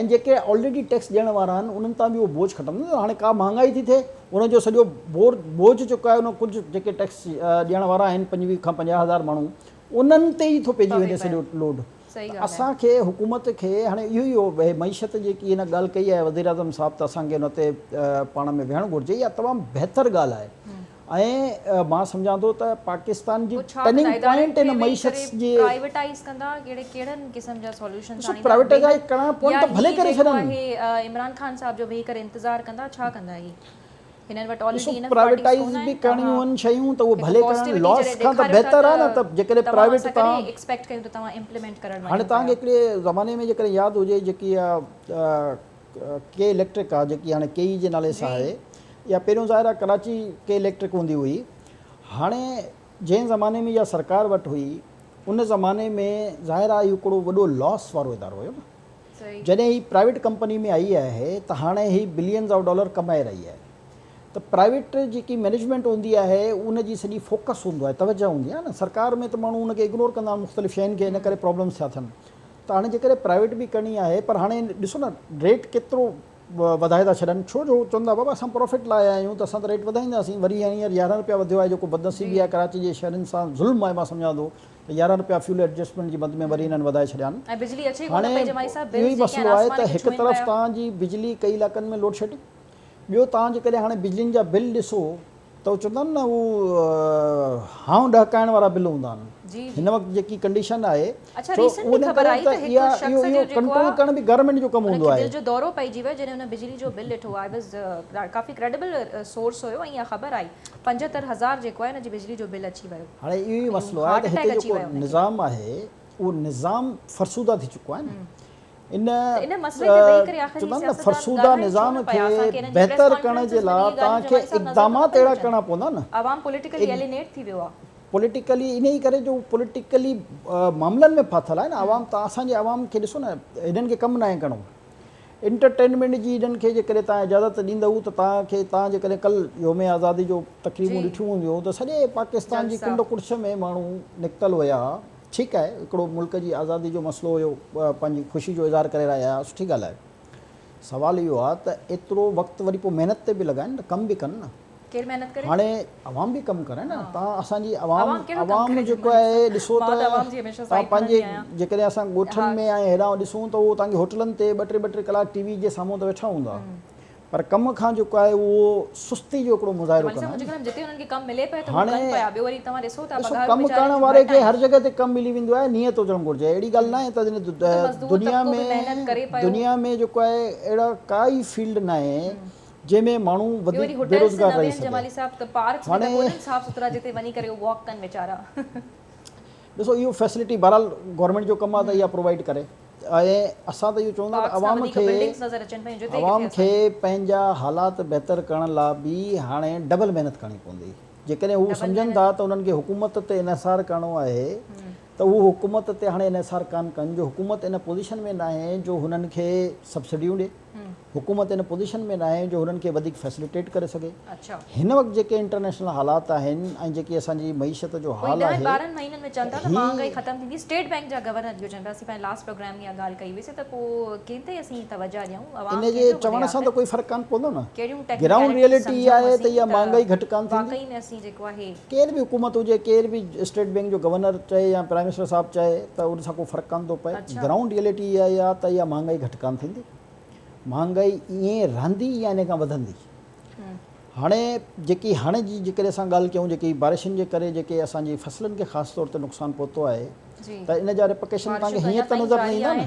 ۽ جيڪي آلريڊي ٽيڪس ڏيڻ وارا آهن انهن تان به اهو بوجه کٽندو. هاڻي ڪا مهانگائي ٿي ٿئي ان جو سڄو بوجه جيڪو آهي ان ڪجهه جيڪي ٽيڪس ڏيڻ وارا آهن 25 کان 50 هزار ماڻهو انهن تي ئي ٿو پئجي وڃي سڄو لوڊ. ته اسان کي حڪومت کي هاڻي اهو ئي معيشت جيڪي هن ڳالهه ڪئي آهي وزيراعظم صاحب ته اسان کي ان تي پاڻ ۾ ويهڻ گهرجي اها تمام بهتر ڳالهه آهي ۽ مان سمجهان ٿو ته پاڪستان جي ٽرننگ پوائنٽ ان معيشت جي پرائيويٽائيز ڪندا ڪهڙي ڪهڙن قسم جا سوليوشنز آڻيندا پرائيويٽائيز ڪرڻا پون ته ڀلي ڪري ڇڏن. عمران خان صاحب جو ويهي ڪري انتظار ڪندا ڇا ڪندا هي هنن وٽ آلريڊي انف پرائيويٽائيز به ڪرڻيون آهن شيون ته اهي ڀلي ڪرڻ لاس کان ته بهتر آهي نه ته جيڪڏهن پرائيويٽ تان ايڪسپيڪٽ ڪيون ته توهان امپليمينٽ ڪرڻ هاڻي توهان کي هڪڙي زماني ۾ جيڪڏهن ياد هجي جيڪي اها ڪي اليڪٽرڪ آهي جيڪي هاڻي ڪي اي جي نالي سان آهي اها پهريون ظاهر آهي ڪراچي ڪي اليڪٽرڪ هوندي هئي هاڻي جنهن زماني ۾ اها سرڪار وٽ هئي ان زماني ۾ ظاهر آهي اهو هڪڙو وڏو لاس وارو ادارو هيو نه. جڏهن هي پرائيويٽ ڪمپني ۾ آئي آهي ته هاڻي هي بلينز آف ڊالر ڪمائي رهي آهي ته پرائيويٽ جيڪي مئنيجمينٽ هوندي آهي ان جي سڄي فوڪس هوندو آهي توجه هوندي آهي نه سرڪار ۾ ته ماڻهو ان کي اگنور ڪندا آهن مختلف شين کي ان ڪري پرابلمس ٿيا ٿين ته هاڻي جيڪڏهن پرائيويٽ به ڪرڻي آهي پر هاڻي ڏسو نه ريٽ ڪيترو وڌائي ٿا ڇڏن ڇو جو چون ٿا بابا اسان پرافٽ لاء آيا آهيون ته اسان ته ريٽ وڌائينداسين وري هينئر 11 روپيا وڌيو آهي جيڪو بدنصيبي آهي ڪراچي جي شهرين سان ظلم آهي مان سمجهان ٿو ته 11 رپيا فيول ايڊجسٽمينٽ جي مد ۾ وري هنن وڌائي ڇڏيا آهن. هاڻي اهو ئي مسئلو آهي ته هڪ طرف توهان جي بجلي ڪئي علائقن ۾ لوڊشيڊنگ، ٻيو توهان جيڪڏهن هاڻي بجلين جا بل ڏسو ته هو چوندا آهن نه هو هانء ڏهڪائڻ وارا بل هوندا آهن. هن وقت جيڪي ڪنڊيشن آهي ڇو ان ڪري ته اها اهو اهو ڪنٽرول ڪرڻ به گورنمينٽ جو ڪم هوندو آهي. دل جو دورو پئجي ويو جڏهن هن بجلي جو بل ڏٺو. I was coffee credible source هيو ۽ اها خبر آئي 75000 جيڪو آهي ان جي بجلي جو بل اچي ويو. هاڻي اهو ئي مسئلو آهي ته هتي جيڪو نظام آهي اهو نظام فرسوده ٿي چڪو آهي نه ان چوندا آهن نه فرسوده نظام کي بهتر ڪرڻ جي لاء توهان کي اقدامات اهڙا ڪرڻا پوندا نه. عوام پوليٽيڪلي ايلينيٽ ٿي ويو آهي. پوليٽيڪلي انهي ڪري جو پوليٽيڪلي معاملن ۾ ڦاٿل آهي نه عوام توهان اسان جي عوام کي ڏسو نه هنن کي ڪم ناهي ڪرڻو. انٽرٽينمينٽ جي انهن کي جيڪڏهن توهان اجازت ڏيندؤ ته توهان کي توهان جيڪڏهن ڪل يوم آزادي جو تقريبون ڏٺيون هونديون ته سڄي پاڪستان جي ڪنڊ ڪڙڇ ۾ ماڻهو نڪتل هيا ٺيڪ آهي هڪڙو ملڪ جي آزادي جو مسئلو هيو پنهنجي خوشي جو اظهار ڪري رهيا هيا سٺي ڳالهه آهي سوال اهو آهي ته ايترو وقت وري پوء محنت تي به لڳائن نه ڪم به ڪن نه. ڪير محنت ڪري؟ هاڻي عوام به ڪم ڪري نه تان اسان جي عوام عوام جيڪو آهي ڏسو ته تان پنهنجي جيڪڏهن اسان ڳوٺن ۾ ۽ هيڏانهن ڏسون ته اهو تان کي هوٽلن تي ٻه ٽي ٻه ٽي ڪلاڪ ٽي وي جي سامهون ته ويٺا هوندا پر ڪم کان جيڪو آهي اهو سستي جو هڪڙو مظاهرو ڪندا آهن. هاڻي ڏسو ڪم ڪرڻ واري کي هر جڳهه تي ڪم ملي ويندو آهي نيت هجڻ گهرجي اهڙي ڳالهه ناهي ته دنيا ۾ دنيا ۾ جيڪو آهي اهڙا ڪائي فيلڊ ناهي جنهن ۾ ماڻهو وڌيڪ بيروزگار رهي سگهي. هاڻي ڏسو اهو فيسلٽي بهرحال گورنمينٽ جو ڪم آهي ته اها پرووائيڊ ڪري ۽ اسان ته اهو چوندا ته عوام کي عوام کي پنهنجا حالات بهتر ڪرڻ لا به هاڻي ڊبل محنت ڪرڻي پوندي جيڪڏهن هو سمجهن ٿا ته انهن کي حڪومت تي انحصار ڪرڻو آهي ته هو حڪومت تي هاڻي انحصار ڪانه ڪن جو حڪومت ان پوزيشن ۾ ناهي جو هنن کي سبسڊيون ڏي. حڪومت ان پوزيشن ۾ ناهي جو هنن کي وڌيڪ فيسليٽيٽ ڪري سگهي. هن وقت جيڪي انٽرنيشنل حالات آهن ۽ جيڪي اسان جي معيشت جو حال آهي ان جي چوڻ سان ته ڪوئي فرق ڪانه پوندو نه. گرائونڊ ريئلٽي اها آهي ته اها مهانگائي گهٽ ڪانه ٿيندي. ڪير به حڪومت هجي ڪير به اسٽيٽ بينڪ جو گورنر چئي يا پرائم منسٽر صاحب چئي ته ان سان ڪو فرق ڪانه ٿو پئي. گرائونڊ ريئلٽي اها آهي ته اها مهانگائي گهٽ ڪانه ٿيندي. مهانگائي ائين رهندي يا ان کان وڌندي. هاڻي جيڪي هاڻي جي جيڪڏهن اسان ڳالهه ڪيون جيڪي بارشن جي ڪري جيڪي اسان جي فصلن کي خاص طور تي نقصان پهتو آهي ته ان جا ريپرڪشن توهان کي هينئر ته نظر نه ايندا نه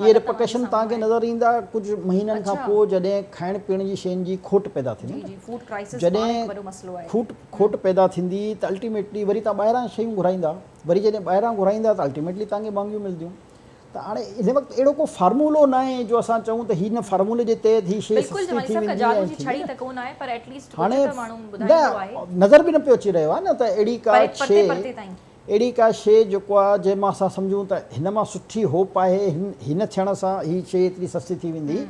اهي ريپرڪشن توهان کي نظر ايندا ڪجهه مهينن کان پوء جڏهن کائڻ پيئڻ جي شين جي کوٽ پيدا ٿيندي نه جڏهن کوٽ کوٽ پيدا ٿيندي ته الٽيميٽلي وري توهان ٻاهران شيون گهرائيندا وري جڏهن ٻاهران گهرائيندا ته الٽيميٽلي توهان کي مهانگيون ملنديون ته هاڻي هن وقت اهڙو ڪو فارمولو ناهي جو اسان چئون ته هن فارمولي جي تحت هي شيء بلڪل سستي جمالي ٿي صاحب ڪا ويندي جادو ۽ جي ٿيندي ڇڙي نه ته ڪونه آهي پر ايٽ ليسٽ ڪجهه هاڻي ته ماڻهو نه ٻڌائيندو آهي. نظر به نه پيو اچي رهيو آهي نه ته اهڙي ڪا پري پرتي شيء پرتي تائين. اهڙي ڪا شيء جيڪو آهي جنهن مان اسان سمجهون ته هن مان سٺي هوپ آهي هن ٿيڻ سان هي شيء ايتري سستي ٿي ويندي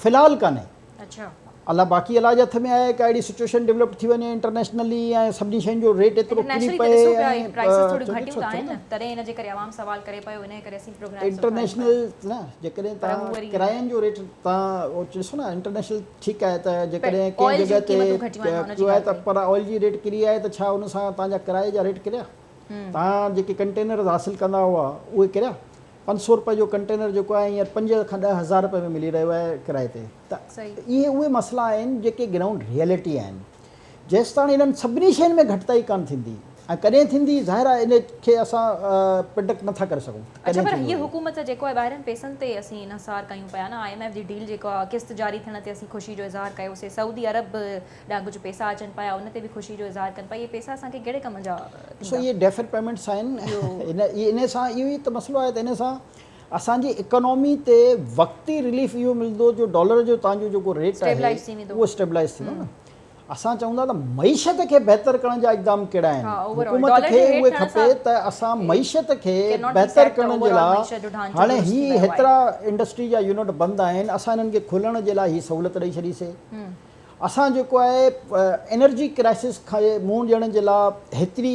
في الحال ڪانهي. اڇا. الله باقي الله جي هٿ ۾ آهي ڪا اهڙي سچوئيشن ڊولپ ٿي وڃي انٽرنيشنلي ۽ سڀني شين جو ريٽ ايترو ڪري انٽرنيشنلي ته پئي ڏسو پيا ۽ پرائسز ٿوريون چئجي گهٽيون ڇو ته ٿيو آهن نه. نه تڏهن ان جي ڪري عوام سوال ڪري پيو انهي ڪري اسين پروگرام سٺا ڏيون پيا. انٽرنيشنل نه جيڪڏهن پر هو توهان وري. ڪراين جو ريٽ توهان ڏسو نه انٽرنيشنل ٺيڪ آهي ته جيڪڏهن ڪنهن آئل جون جڳهه تي قيمتون گهٽيون آهن مان ان جي ڪيو آهي ڳالهه ته ڪئي. پر آئل جي ريٽ ڪري آهي ته ڇا ان سان توهان جا ڪرائي جا ريٽ ڪريا؟ توهان جيڪي ڪنٽينرز حاصل ڪندا هئا اهي ڪريا؟ 500 رپئي جو ڪنٽينر جيڪو آهي هينئر 5 کان 10 هزار رپئي ۾ ملي رهيو آهي ڪرائي تي ته اهي اهي مسئلا آهن جيڪي گرائونڊ ريئلٽي آهن جيستاڻي انهن سڀني شين ۾ گهٽتائي ڪانه ٿيندي ۽ ڪڏهن ٿيندي ظاهر آهي ان کي اسان پرڊڪٽ نٿا ڪري سگهون ته اڇا ڪڏهن پر ٿيندو هيء اهو. حڪومت جيڪو آهي ٻاهرين پئسن تي اسين انحصار ڪيون پيا نه I M F جي ڊيل جيڪا قسط جاري ٿيڻ تي اسين خوشي جو اظهار ڪيوسي سعودي عرب ڏانهن ڪجهه پئسا اچن پيا ان تي به خوشي جو اظهار ڪن پيا اهي پئسا اسان کي ڪهڙي ڪم جا ڏسو ٿيندا. اهي ڊيفرڊ پيمينٽس آهن ان ان سان اهو ئي ته مسئلو آهي ته ان سان اسان جي اڪانومي تي وقتي رليف اهو ملندو جو ڊالر جو تان جو جيڪو ريٽ آهي اسٽيبلائز ٿي ويندو. اهو اسٽيبلائز ٿيندو نه. اسان چئون ٿا ته معيشت کي بهتر ڪرڻ جا اقدام ڪهڙا آهن؟ حڪومت کي اهي کپي ته اسان معيشت کي بهتر ڪرڻ جي لاء هاڻي هي هيترا انڊسٽري جا يونٽ بند آهن اسان انهن کي کولڻ جي لاء هي سهولت ڏئي ڇڏي سي. اسان جيڪو آهي انرجي ڪرائسس کي منهن ڏيڻ جي لاء هيتري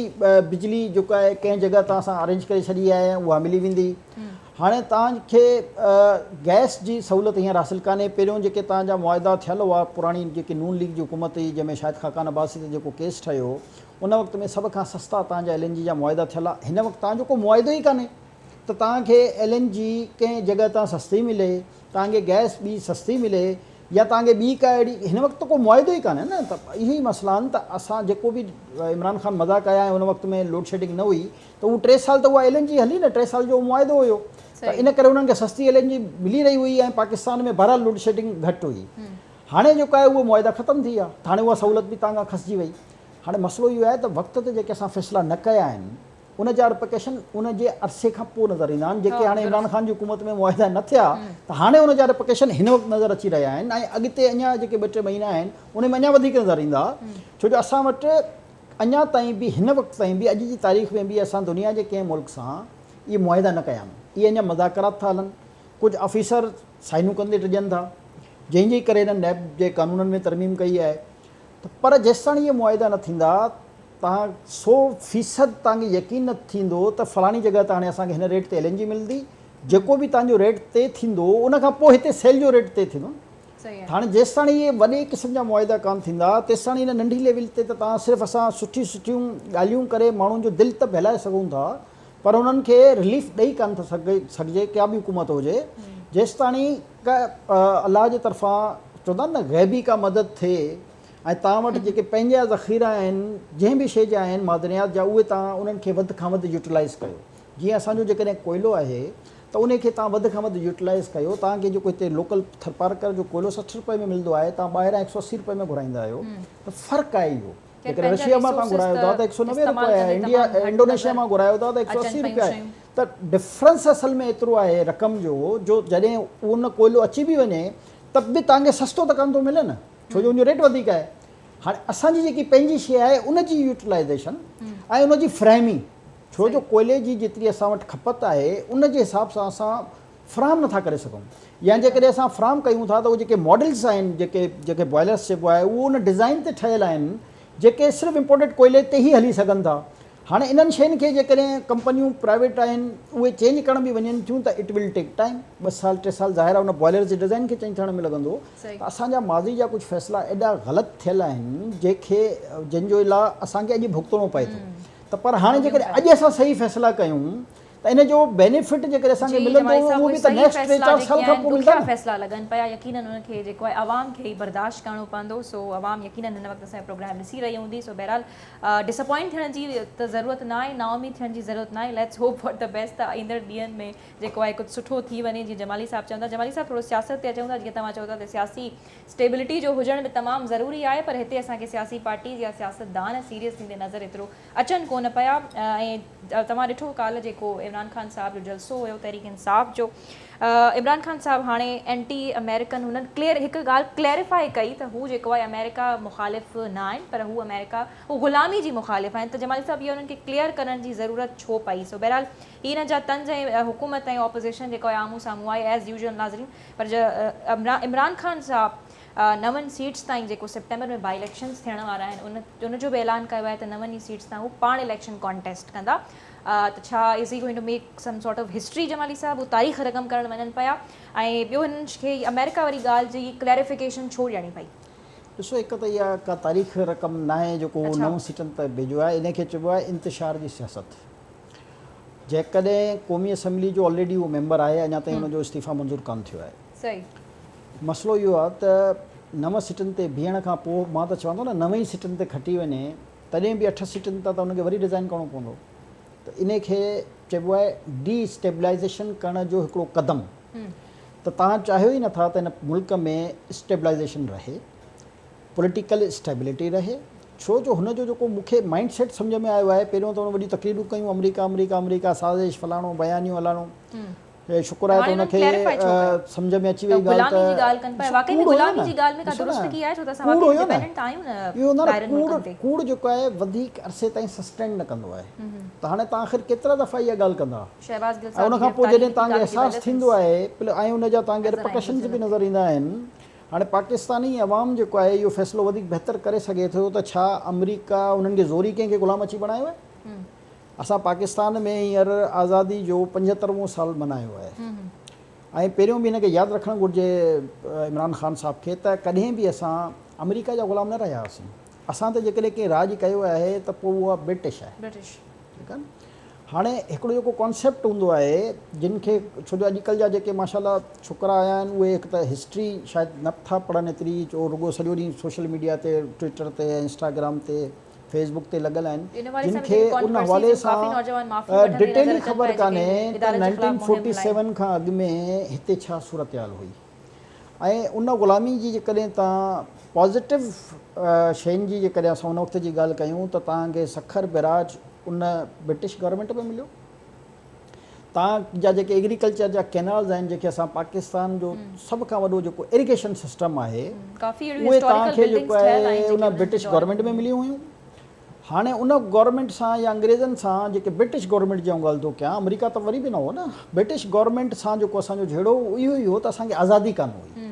بجلي جيڪو آهي ڪنهن جڳهه تان اسان ارينج ڪري ڇڏي آهي اها ملي ويندي. هاڻي توهان کي گئس جي سهولت هينئر حاصل ڪانهي پهريون جيڪي توهان جا معاهدا ٿيل هئا پراڻي جيڪي نون ليگ جي حڪومت هئي جنهن ۾ شاهد خاقان عباسي تي جيڪو ڪيس ٺهيو ان وقت ۾ سڀ کان سستا توهان جا ايل اين جي جا معاهدا ٿيل هئا هن وقت توهان جو ڪو معاهدو ئي ڪانهي ته توهان کي ايل اين جي ڪنهن جڳهه تان سستي ملي توهان کي گئس ٻي سستي ملي يا توهان کي ٻي ڪا اهڙي هن وقت ته ڪو معاهدو ئي ڪانهي نه ته اهي ئي مسئلا آهن ته اسان جيڪو به عمران خان مزا ڪيا ۽ ان وقت ۾ لوڊشيڊنگ نه هئي ته هو ٽي سال ته اها ايل اين جي هلي نه ٽي سال جو معاهدو هيو ته ان ڪري انهن کي سستي ايل اين جي ملي رهي هئي ۽ پاڪستان ۾ بهرحال لوڊشيڊنگ گهٽ هئي هاڻي جيڪو آهي اهي معاهدا ختم ٿي ويا ته هاڻي اها سهولت به توهان کان کسجي وئي هاڻي مسئلو اهو آهي ته وقت تي جيڪي اسان فيصلا نه ڪيا آهن ان جا رپڪيشن ان جي عرصي کان پوء نظر ايندا آهن جيڪي هاڻي عمران خان جي حڪومت ۾ معاهدا نه ٿيا ته هاڻي ان جا رپڪيشن هن وقت نظر اچي رهيا آهن ۽ اڳتي اڃا جيڪي ٻه ٽي مهينا آهن ان ۾ اڃا وڌيڪ نظر ايندا ڇو جو اسان وٽ اڃا تائين به هن وقت تائين به اڄ جي تاريخ ۾ به اسان دنيا جي ڪنهن ملڪ سان اهي معاهدا نه ڪيا آهن اهي اڃا مذاڪرات ٿا هلن ڪجهه آفيسر سائنون ڪندي ڊڄن ٿا جنهن جي ڪري هنن نيب جي قانونن ۾ ترميم ڪئي آهي ته پر جيستاڻي اهي معاهدا نه ٿيندا توهان سو فيصد توهان کي يقين نه ٿيندو ته فلاڻي جڳهه تي هاڻي اسان کي هن ريٽ تي ايل اين جي ملندي جيڪو به توهان جو ريٽ طئي ٿيندو ان کان پوء هتي سيل جو ريٽ طئي ٿيندو ته هاڻي جيستاڻي اهي وڏي قسم جا معاهدا ڪانه ٿيندا تيستاڻي هن ننڍي ليول تي ته توهان صرف اسان سٺيون سٺيون ڳالهيون ڪري ماڻهن جو دل ته بهلائي سگهون ٿا پر انهن کي رليف ڏئي ڪانه ٿا سگهجي ڪا به حڪومت هجي جيستاڻي ڪا الله جي طرفان چوندا آهن نه غيبي ڪا مدد ٿئي ۽ توهان وٽ جيڪي پنهنجا ذخيرا آهن جنهن به شيء جا آهن معدنيات جا اهي توهان انهن کي وڌ کان وڌ يوٽيلائز ڪيو جيئن اسان جو جيڪڏهن ڪوئلو آهي ته انهي کي توهان وڌ کان وڌ يوٽيلائيز ڪيو، توهان کي جيڪو هتي لوڪل ٿرپارڪر جو ڪوئلو 60 رپئي ۾ ملندو آهي، توهان ٻاهران 180 رپئي ۾ گهرائيندا آهيو ته فرق آهي اهو. جيڪڏهن رشيا مان توهان گهرايو ٿا ته 190 رپيا آهي، انڊيا انڊونيشيا مان گهرايو ٿا ته 180 رپيا آهي ته ڊفرنس اصل ۾ ايترو آهي رقم جو جو جڏهن ان ڪوئلو اچي به وڃي ته به توهان کي سستو ته ڪانه ٿو ملي نه ڇو جو ان جو ريٽ وڌيڪ آهي. هاڻي اسان جي جيڪي پنهنجي شيء آهي ان جي يوٽيلائيزيشن ۽ ان جي فراهمي ڇو جو ڪوئلي جي جيتري اسان وٽ کپت آهي ان جي حساب سان اسان فراهم نٿا ڪري سگهون يا جيڪڏهن اسان فراهم ڪيون ٿا ته اهي جيڪي ماڊلز آهن جيڪي جيڪي بوائلرس چئبو آهي اهو ان ڊزائن تي ٺهيل آهن جيڪي صرف امپورٽيڊ ڪوئلي تي ئي هلي سگهن ٿا هاڻي انهن شين کي جيڪڏهن ڪمپنيون پرائيويٽ آهن اهي چينج ڪرڻ به وڃن ٿيون ته it will take time ٻه سال ٽي سال ظاهر آهي ان بوائلرز جي ڊزائن کي چينج ٿيڻ ۾ لڳندو ته اسان جا ماضي جا ڪجهه فيصلا ايڏا غلط ٿيل آهن جنهن کي جن جو لا اسان کي اڄ ڀڳتڻو پئي ٿو ته پر هاڻي جيڪڏهن اڄ اسان صحيح فيصلا ڪيون ته ان جو بينيفٽ جيڪڏهن اسان کي ملندو اهو به ته نيڪسٽ ٽي چار سال کان پوء ملندا نه. فيصلا لڳن پيا يقينن ان کي جيڪو آهي عوام کي ئي برداشت ڪرڻو پوندو سو عوام يقينن هن وقت اسان جو پروگرام ڏسي رهي هوندي سو بهرحال ڊسپوائنٽ ٿيڻ جي ته ضرورت نه آهي نااميد ٿيڻ جي ضرورت نه آهي ليٽس هوپ فار the best ته ايندڙ ڏينهن ۾ جيڪو آهي ڪجهه سٺو ٿي وڃي جيئن جمالي صاحب چون ٿا جمالي صاحب ٿورو سياست تي اچون ٿا جيئن توهان چئو ٿا ته سياسي اسٽيبلٽي جو هجڻ به تمام ضروري آهي پر هتي اسان کي سياسي پارٽيز يا سياستدان سيريس ٿيندي نظر ايترو اچن ڪونه پيا ۽ توهان ڏٺو ڪالهه جيڪو عمران خان صاحب جو جلسو هيو تحريڪ انصاف جو عمران خان صاحب هاڻي اينٽي آمريڪن هنن ڪليئر هڪ ڳالهه ڪليريفائي ڪئي ته هو جيڪو آهي آمريڪا مخالف نه آهن پر هو آمريڪا هو غلامي جي مخالف آهن ته جمالي صاحب اهو انهن کي ڪليئر ڪرڻ جي ضرورت ڇو پئي سو بهرحال هي انهن جا طنز ۽ حڪومت ۽ اپوزيشن جيڪو آهي آمهون سامهون آهي ايز يوزوئل ناظرين پر عمران خان صاحب نون سيٽس تائين جيڪو سيپٽمبر ۾ بائي اليڪشنز ٿيڻ وارا آهن ان ان جو به اعلان ڪيو آهي ته نون ئي سيٽس تان هو پاڻ اليڪشن ڪانٽيسٽ ڪندا ته ڇا از he going to make some sort of history Jamali صاحب هو تاريخ رقم ڪرڻ وڃن پيا ۽ ٻيو هنن کي آمريڪا واري ڳالهه جي ڪليريفڪيشن ڇو ڏيڻي پئي؟ ڏسو هڪ ته اها ڪا تاريخ رقم ناهي جيڪو هو نون سيٽن تي ڀيڄيو آهي ان کي چئبو آهي انتشار جي سياست. جيڪڏهن قومي اسيمبلي جو آلريڊي هو ميمبر آهي اڃا تائين ان جو استعيفيٰ منظور ڪانه ٿيو آهي. مسئلو اهو آهي ته نو سيٽن تي بيهڻ کان پوء مان ته چوان ٿو نه نو ئي سيٽن تي کٽي وڃي تڏهن به اٺ سيٽن تان ته ان کي وري ريزائن ڪرڻو پوندو ته انهي کي چئبو آهي ڊي اسٽيبلائيزيشن ڪرڻ جو هڪڙو قدم ته توهان چاهيو ئي نٿا ته هن ملڪ ۾ اسٽيبلائيزيشن رهي. پوليٽيڪل اسٽيبلٽي رهي ڇو جو هن جو جيڪو مون کي مائنڊ سيٽ سمجهه ۾ آيو آهي پهريون ته هن وڏيون تقريرون ڪيون آمريڪا آمريڪا آمريڪا سازش فلاڻو بيانيو الاڻو شڪر آهي ته ان کي سمجهه ۾ اچي وئي ڳالهه ته ڪوڙ هيو نه ڏسو نه ڪوڙ هيو نه اهو نه ڪوڙ ڪوڙ جيڪو آهي وڌيڪ عرصي تائين سسٽين نه ڪندو آهي ته هاڻي توهان آخر ڪيترا دفعا اها ڳالهه ڪندا ۽ ان کان پوء جڏهن توهان کي احساس ٿيندو آهي ۽ ان جا توهان کي رپرڪشنز به نظر ايندا آهن. هاڻي پاڪستاني عوام جيڪو آهي اهو فيصلو وڌيڪ بهتر ڪري سگهي ٿو ته ڇا آمريڪا انهن کي زوري ڪنهن کي غلام اچي بڻايو آهي؟ اسان پاڪستان ۾ هينئر آزادي جو پنجهتروون سال ملهايو آهي ۽ پهريون به هن کي ياد رکڻ گهرجي عمران خان صاحب کي ته ڪڏهن به اسان آمريڪا جا غلام نه رهيا هئاسين. اسان تي جيڪڏهن ڪنهن راڄ ڪيو آهي ته پوء اها برٽش آهي. ٺيڪ آهي نه. هاڻي هڪڙو جيڪو ڪانسيپٽ هوندو آهي جن کي ڇو جو اڄڪلهه جا جيڪي ماشاء الله ڇوڪرا آيا آهن اهي هڪ ته هسٽري شايد نه ٿا پڙهن ايتري جو رڳو سڄو ڏينهن سوشل ميڊيا تي ٽوئٽر تي انسٽاگرام تي فيس بڪ تي لڳل آهن جن کي ان حوالي سان ڊيٽيل ئي خبر ڪانهي ته نائنٽين فورٽي سيون کان اڳ ۾ هتي ڇا صورتحال هئي ۽ ان غلامي جي جيڪڏهن توهان پازيٽو شين جي جيڪڏهن اسان ان وقت جي ڳالهه ڪيون ته توهان کي سکر بئراج ان برٽش گورنمينٽ ۾ مليو. توهان جا جيڪي ايگريڪلچر جا ڪينالز آهن جيڪي اسان پاڪستان جو سڀ کان وڏو جيڪو ايريگيشن سسٽم آهي اهي توهان کي جيڪو آهي ان برٽش گورنمينٽ ۾ مليون هيون. هاڻي ان گورنمينٽ سان يا انگريزن سان جيڪي برٽش گورنمينٽ جي آئون ڳالهه ٿو ڪيان آمريڪا ته وري به نه هو نه برٽش گورنمينٽ سان جيڪو اسان جو جهيڙو هو اهو ئي هو ته اسان کي آزادي ڪانه هئي.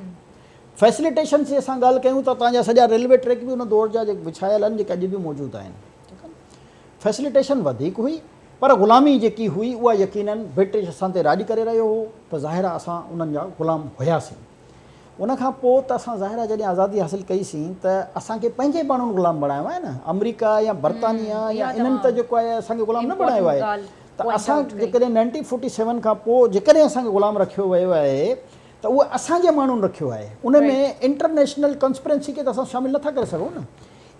فيسليٽيشن جي اسان ڳالهه ڪيون ته تان جا سڄا ريلوي ٽريڪ به ان دور جا جيڪي وڇايل آهن جيڪي اڄ به موجود آهن. ٺيڪ آهي نه فيسليٽيشن وڌيڪ هئي پر غلامي جيڪي هئي اها يقينن برٽش اسان تي راڄ ڪري رهيو هو ته ظاهر آهي اسان انهن جا غلام هياسين. ان کان پوء ته اسان ظاهر آهي جڏهن آزادي حاصل ڪئي سين ته اسان کي پنهنجي ماڻهن غلام بڻايو آهي نه آمريڪا يا برطانيا يا انهن ته جيڪو آهي اسان کي غلام نه بڻايو آهي ته اسان جيڪڏهن نائنٽين فورٽي سيون کان پوء جيڪڏهن اسان کي غلام رکيو ويو آهي ته اهو اسان جي ماڻهن رکيو آهي ان ۾ انٽرنيشنل ڪانسپرنسي کي ته اسان شامل نٿا ڪري سگهون نه.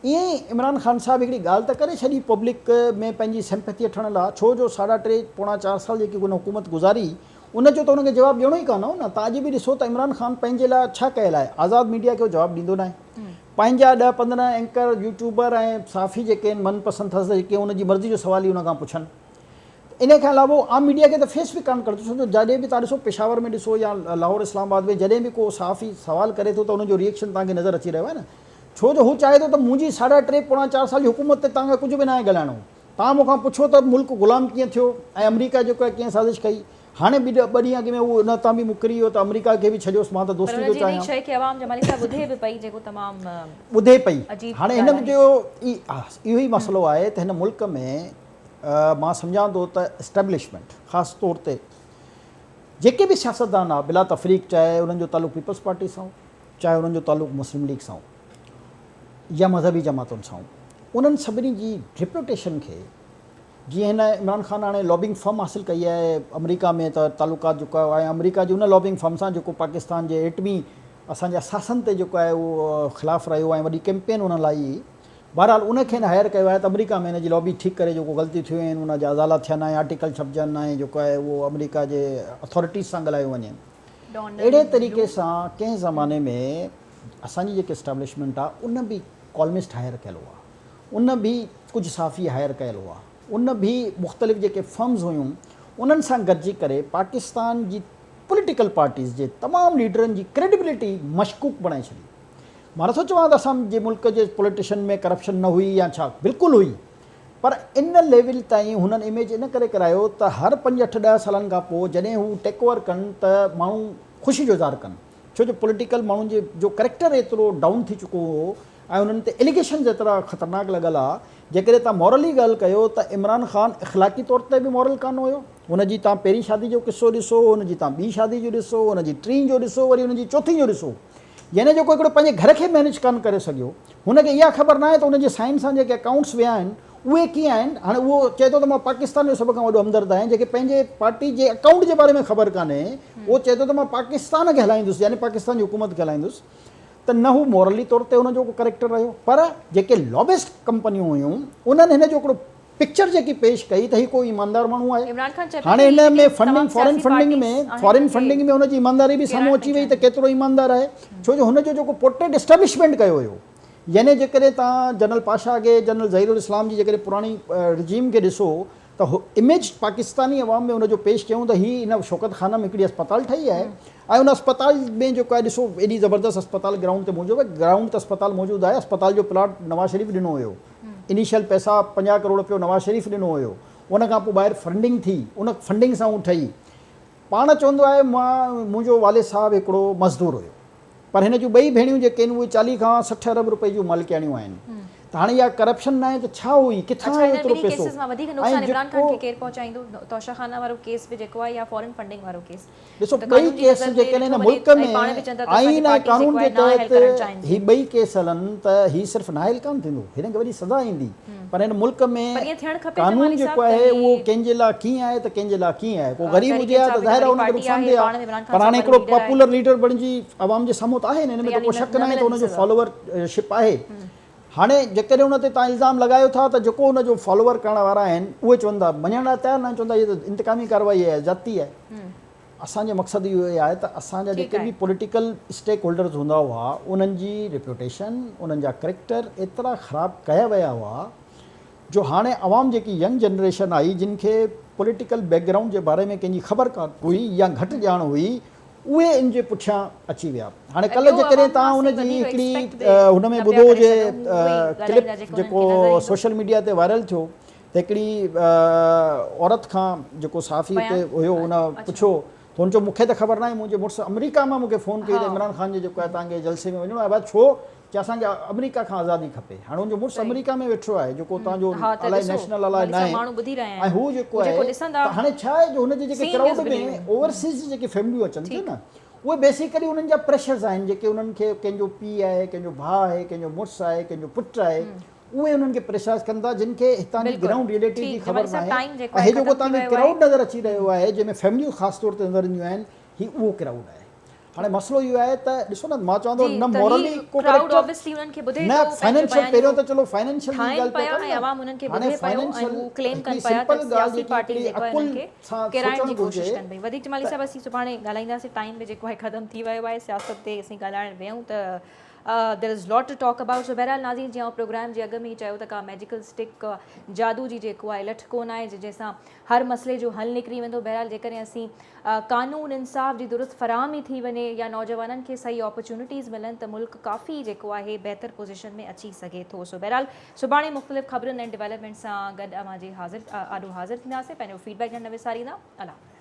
ائين ئي عمران خان صاحب هڪڙي ڳالهه ته ڪري ڇڏي پبلڪ ۾ پنهنجي سمپٿي وٺڻ لاء ڇو جو ساڍا ٽي پوڻا چار سال جيڪي هن حڪومت گذاري ان جو ته ان کي جواب ڏيڻو ئي ڪانه هو نه تان اڄ به ڏسو ته عمران خان پنهنجي لاء ڇا ڪيل آهي آزاد ميڊيا کي هو جواب ڏيندو ناهي پنهنجا ڏهه 15 اينڪر يوٽيوبر ۽ صحافي جيڪي آهن من پسند اٿس جيڪي ان جي مرضي جو سوال ئي ان کان پڇن ان کان علاوه عام ميڊيا کي ته فيس به ڪانه ڪري ڇو جو جڏهن به تان ڏسو پشاور ۾ ڏسو يا لاهور اسلام آباد ۾ جڏهن به ڪو صحافي سوال ڪري ٿو ته ان جو ريئڪشن تان کي نظر اچي رهيو آهي نه ڇو جو هو چاهي ٿو ته منهنجي ساڍا ٽي پوڻا چار سال جي حڪومت تي توهان کي ڪجهه به ناهي ڳالهائڻو. توهان مون کان پڇو ته ملڪ غلام ڪيئن ٿيو ۽ آمريڪا جيڪو آهي ڪيئن سازش ڪئي. هاڻي به ٻه ڏينهن اڳ ۾ هو ان تان به مڪري ويو ته آمريڪا کي به ڇڏيوس مان ته پر دوستي ان ٿو جي انهي چاهيان. شيء کي عوام جمالي صاحب ٻڌي به پئي جيڪو تمام ٻڌي پئي. عجيب هاڻي ڳالهه هن آهي. جو اهو ئي مسئلو آهي ته هن ملڪ ۾ مان سمجهان ٿو ته اسٽيبلشمينٽ خاص طور تي جيڪي به سياستدان آ بلا تفريق چاهي انهن جو تعلق پيپلز پارٽي سان هو چاهي انهن جو تعلق مسلم ليگ سان هو يا مذهبي جماعتن سان هو انهن سڀني جي ريپيوٽيشن کي جيئن هن عمران خان هاڻي لابنگ فرم حاصل ڪئي آهي آمريڪا ۾ ته تعلقات جيڪو آهي آمريڪا جي ان لابنگ فرم سان جيڪو پاڪستان جي ايٽمي اسان جي اثاثن تي جيڪو آهي اهو خلاف رهيو ۽ وڏي ڪيمپين ان لاء ئي بهرحال ان کي هن هائر ڪيو آهي ته آمريڪا ۾ هن جي لابي ٺيڪ ڪري جيڪو غلطيون ٿيون آهن ان جا ازالا ٿين ۽ آرٽيڪل ڇپجن ۽ جيڪو آهي اهو آمريڪا جي اٿارٽيز سان ڳالهايو وڃي. اهڙي طريقي سان ڪنهن زماني ۾ اسان جي جيڪي اسٽيبلشمينٽ آ ان به ڪالمسٽ هائر ڪيل هئا، ان به ڪجهه صحافي هائر ڪيل هئا، ان به مختلف جيڪي فرمز هيون انهن سان گڏجي ڪري پاڪستان جي پوليٽيڪل پارٽيز جي تمام ليڊرن جي ڪريڊبلٽي مشڪوڪ بڻائي ڇڏي. مان نٿو چوان ته اسان جي ملڪ جي پوليٽيشن ۾ ڪرپشن نه هئي يا ڇا، بلڪل هئي پر ان ليول تائين هنن اميج ان ڪري ڪرايو ته هر پنج اٺ ڏهه سالن کان پوء جڏهن هو ٽيڪ اوور ڪن ته ماڻهو خوشي جو اظهار ڪن ڇو جو پوليٽيڪل ماڻهن جي جو ڪريڪٽر ايترو ڊائون ٿي چڪو هو ۽ انهن تي اليگيشنز ايترا خطرناڪ لڳل ها جيڪڏهن توهان مورلي ڳالهه ڪيو ته عمران خان اخلاقي طور تي به مورل ڪانه هيو هن جي توهان پهرين شادي جو قصو ڏسو هن جي توهان ٻي شادي جو ڏسو هن جي ٽين جو ڏسو وري هن جي چوٿين جو ڏسو يعني جيڪو هڪڙو پنهنجي گهر کي مينيج ڪانه ڪري سگهيو، هن کي اها خبر ناهي ته هن جي سائن سان جيڪي اڪائونٽس ويا آهن، اهي ڪيئن آهن؟ هاڻي اهو چئي ٿو ته مان پاڪستان جو سڀ کان وڏو همدرد آهيان، جنهن کي پنهنجي پارٽي جي اڪائونٽ جي باري ۾ خبر ڪانهي، اهو چئي ٿو ته مان پاڪستان کي هلائيندس، يعني پاڪستان جي حڪومت کي هلائيندس ته نه هو مورلي طور تي هن جو ڪو ڪريڪٽر رهيو، پر جيڪي لابسٽ ڪمپنيون هيون، انهن هن جو هڪڙو پڪچر جيڪي پيش ڪئي ته هي ڪو ايماندار ماڻهو آهي. عمران خان چئي پيو هاڻي ته هن هي ۾ جيڪي فنڊنگ تمام فارين سياسي فنڊنگ ۾ پارٽيز آهن فارين انهن کي فنڊنگ ۾ هن جي ايمانداري به سامهون ڪيرائڻ اچي پئي وئي ته چاهين. ڪيترو ايماندار آهي ڇو جو هن جو جيڪو پورٽريٽ اسٽيبلشمينٽ ڪيو هيو يعني جيڪڏهن توهان جنرل پاشا کي جنرل ظهير الاسلام جي جيڪڏهن پراڻي رجيم کي ڏسو ته ته اميج پاڪستاني عوام ۾ ان جو پيش ڪيون ته هي ان شوڪت خانم هڪڙي اسپتال ٺهي آهي ۽ ان اسپتال ۾ جيڪو آهي ڏسو ايڏي زبردست اسپتال گرائونڊ تي موجود آهي گرائونڊ ته اسپتال موجود آهي اسپتال جو پلاٽ نواز شريف ڏنو هيو انيشل پئسا 50 ڪروڙ رپيو نواز شريف ڏنو هيو ان کان پوء ٻاهر فنڊنگ ٿي ان فنڊنگ سان هو ٺهي پاڻ چوندو آهي مان منهنجو والد صاحب هڪڙو مزدور هيو پر هن جون ٻئي ڀيڻيون جيڪي آهن اهي 40 کان 60 ارب رپئي جون مالڪياڻيون آهن ته هاڻي اها ڪرپشن ناهي ته ڇا هئي ڪٿان اڇا آيو هن ايترو ٻنهي پئسو ڪيسز مان وڌيڪ ۽ نقصان عمران خان جيڪو کي ڪير پهچائيندو توشه خانه وارو ڪيس به جيڪو آهي يا فارن فنڊنگ وارو ڪيس ڏسو ته ٻئي قانون جي ڪيس نظر ۾ جيڪڏهن ڏٺو هن وڃي ملڪ ۽ ۾ پاڻ به چون ٿا ته اسان جي آئين ۽ پارٽي قانون جيڪو جي آهي نااهل تحت ڪرڻ چاهين هي ٿي. ٻئي ڪيس هلن ته هي صرف نااهل ڪانه ٿيندو هن کي وڏي سزا ايندي پر هن ملڪ ۾ پر ائين ٿيڻ کپي قانون جمالي جيڪو صاحب ته آهي اهو هي ڪنهن جي لاء ڪيئن آهي ته ڪنهن جي لاء ڪيئن آهي ڪو غريب تحريڪ هجي ها ته انصاف هڪ ظاهر آهي وڏي ان کي پارٽي نقصان آهي ٿئي ها پاڻ به عمران خان پر صاحب هاڻي وڏو هڪڙو ليڊر آهي پاپولر ليڊر بڻجي عوام جي سامهون ته آهي نه ان ته ۾ ته يعني ڪو نه شڪ نه ناهي ته ملندي ان جو سزا. فالوور شپ آهي هاڻي جيڪڏهن ان تي توهان الزام لڳايو ٿا ته جيڪو ان جو فالوور ڪرڻ وارا آهن اهي چون ٿا مڃڻ لاء تيار ناهن چون ٿا هي ته انتقامي ڪارروائي آهي زيادتي آهي اسان جو مقصد اهو ئي آهي ته اسان جا ٺيڪ جيڪي آهي. به پوليٽيڪل اسٽيڪ هولڊرز هوندا هئا انهن جي ريپيوٽيشن انهن جا ڪريڪٽر ايترا خراب ڪيا ويا هئا جو هاڻي عوام جيڪي ينگ جنريشن آئي جن کي پوليٽيڪل بيڪ گرائونڊ جي باري ۾ ڪنهن جي خبر ڪانه هئي يا گهٽ ڄاڻ هئي اهي ان جي پٺيان اچي ويا هاڻي ۽ ڪلهه ٻيو جيڪڏهن عوام توهان مان ان اسين جي وڌيڪ هڪڙي ايڪسپيڪٽ به هن ۾ نه پيا ٻڌو ڪري جي سگهون هو اهي ئي ڪلپ ڳالهائيندا جيڪو انهن جيڪو کي نظر ايندو. سوشل ميڊيا تي وائرل ٿيو ته هڪڙي عورت کان جيڪو صحافي اتي بيان هيو ان اڇا پڇيو ته هن چيو مون کي ته خبر ناهي منهنجي مڙس آمريڪا مان مون کي فون ڪئي ته ها عمران خان جي جيڪو آهي توهان کي جلسي ۾ وڃڻو آهي ڀاء ڇو چي اسان کي آمريڪا کان آزادي کپي هاڻي ان جو مڙس صحيح آمريڪا ۾ ويٺو آهي جيڪو اتان جو ها ته الائي ڏسو نيشنل الائي مالي صاحب ناهي ماڻهو ٻڌي رهيا ۽ آهن هو جيڪو هو جيڪو آهي ڏسندا ته هاڻي ڇا آهي جو هن جي جيڪي سينگ از ڪرائوڊ ۾ بليونگ اوورسيز جي جيڪي فيمليون اچن ٿيون ٺيڪ نه اهي بيسيڪلي انهن جا پريشرز آهن جيڪي انهن کي ڪنهن جو پيء آهي ڪنهن جو ڀاء آهي ڪنهن جو مڙس آهي ڪنهن جو پٽ آهي اهي انهن کي پريشرائز ڪن ٿا جن کي هتان جي بلڪل گرائونڊ ريئلٽي جي ٺيڪ خبر جمالي صاحب ناهي ٽائيم جيڪو ۽ آهي هي جيڪو ختم ٿي توهان کي ويو آهي ڪرائوڊ نظر اچي رهيو آهي جنهن ۾ فيمليون خاص طور تي نظر اينديون آهن هي اهو ڪرائوڊ آهي هاڻي مسئلو اهو آهي ته ڏسو نه مان چوان ٿو جي نه ته هي مورلي ڪو ڪرائوڊ ڪريڪٽر آبويسلي انهن کي ٻڌي نه ٿو پنهنجو فائنينشل بيانيو پهريون ته چلو فائنينشل جي ٺاهن ڳالهه پيا پيا ڪن ۽ نه عوام انهن کي هاڻي ٻڌي پيو ۽ فائنينشل هو ڪليم هڪڙي ڪن پيا ته سمپل ڳالهه سياسي جيڪي پارٽي هڪڙي جيڪو آهي عقل انهن کي سان ڪيرائڻ سوچڻ جي ڪوشش گهرجي ڪن پئي وڌيڪ جمالي ته صاحب اسين سڀاڻي ڳالهائينداسين ٽائيم به جيڪو آهي ختم ٿي ويو آهي سياست تي اسين ڳالهائڻ ويهون ته there is lot to talk about so بهرحال ناظرين جيئن آئون پروگرام جي اڳ ۾ ئي چيو ته ڪا ميجيڪل اسٽڪ جادو جي جيڪو آهي لٺ ڪونه آهي جنهن سان هر مسئلي جو حل نڪري ويندو بهرحال جيڪڏهن اسين قانون انصاف جي درست فراهمي ٿي وڃي يا نوجوانن کي صحيح اپرچونٽيز ملن ته ملڪ ڪافي جيڪو آهي بهتر پوزيشن ۾ اچي سگهي ٿو سو بهرحال سڀاڻي مختلف خبرن ۽ ڊولپمينٽ سان گڏ اوهان جي حاضر آڏو حاضر ٿينداسين پنهنجو فيڊ بيڪ ڏيڻ نه وساريندا الله حافظ.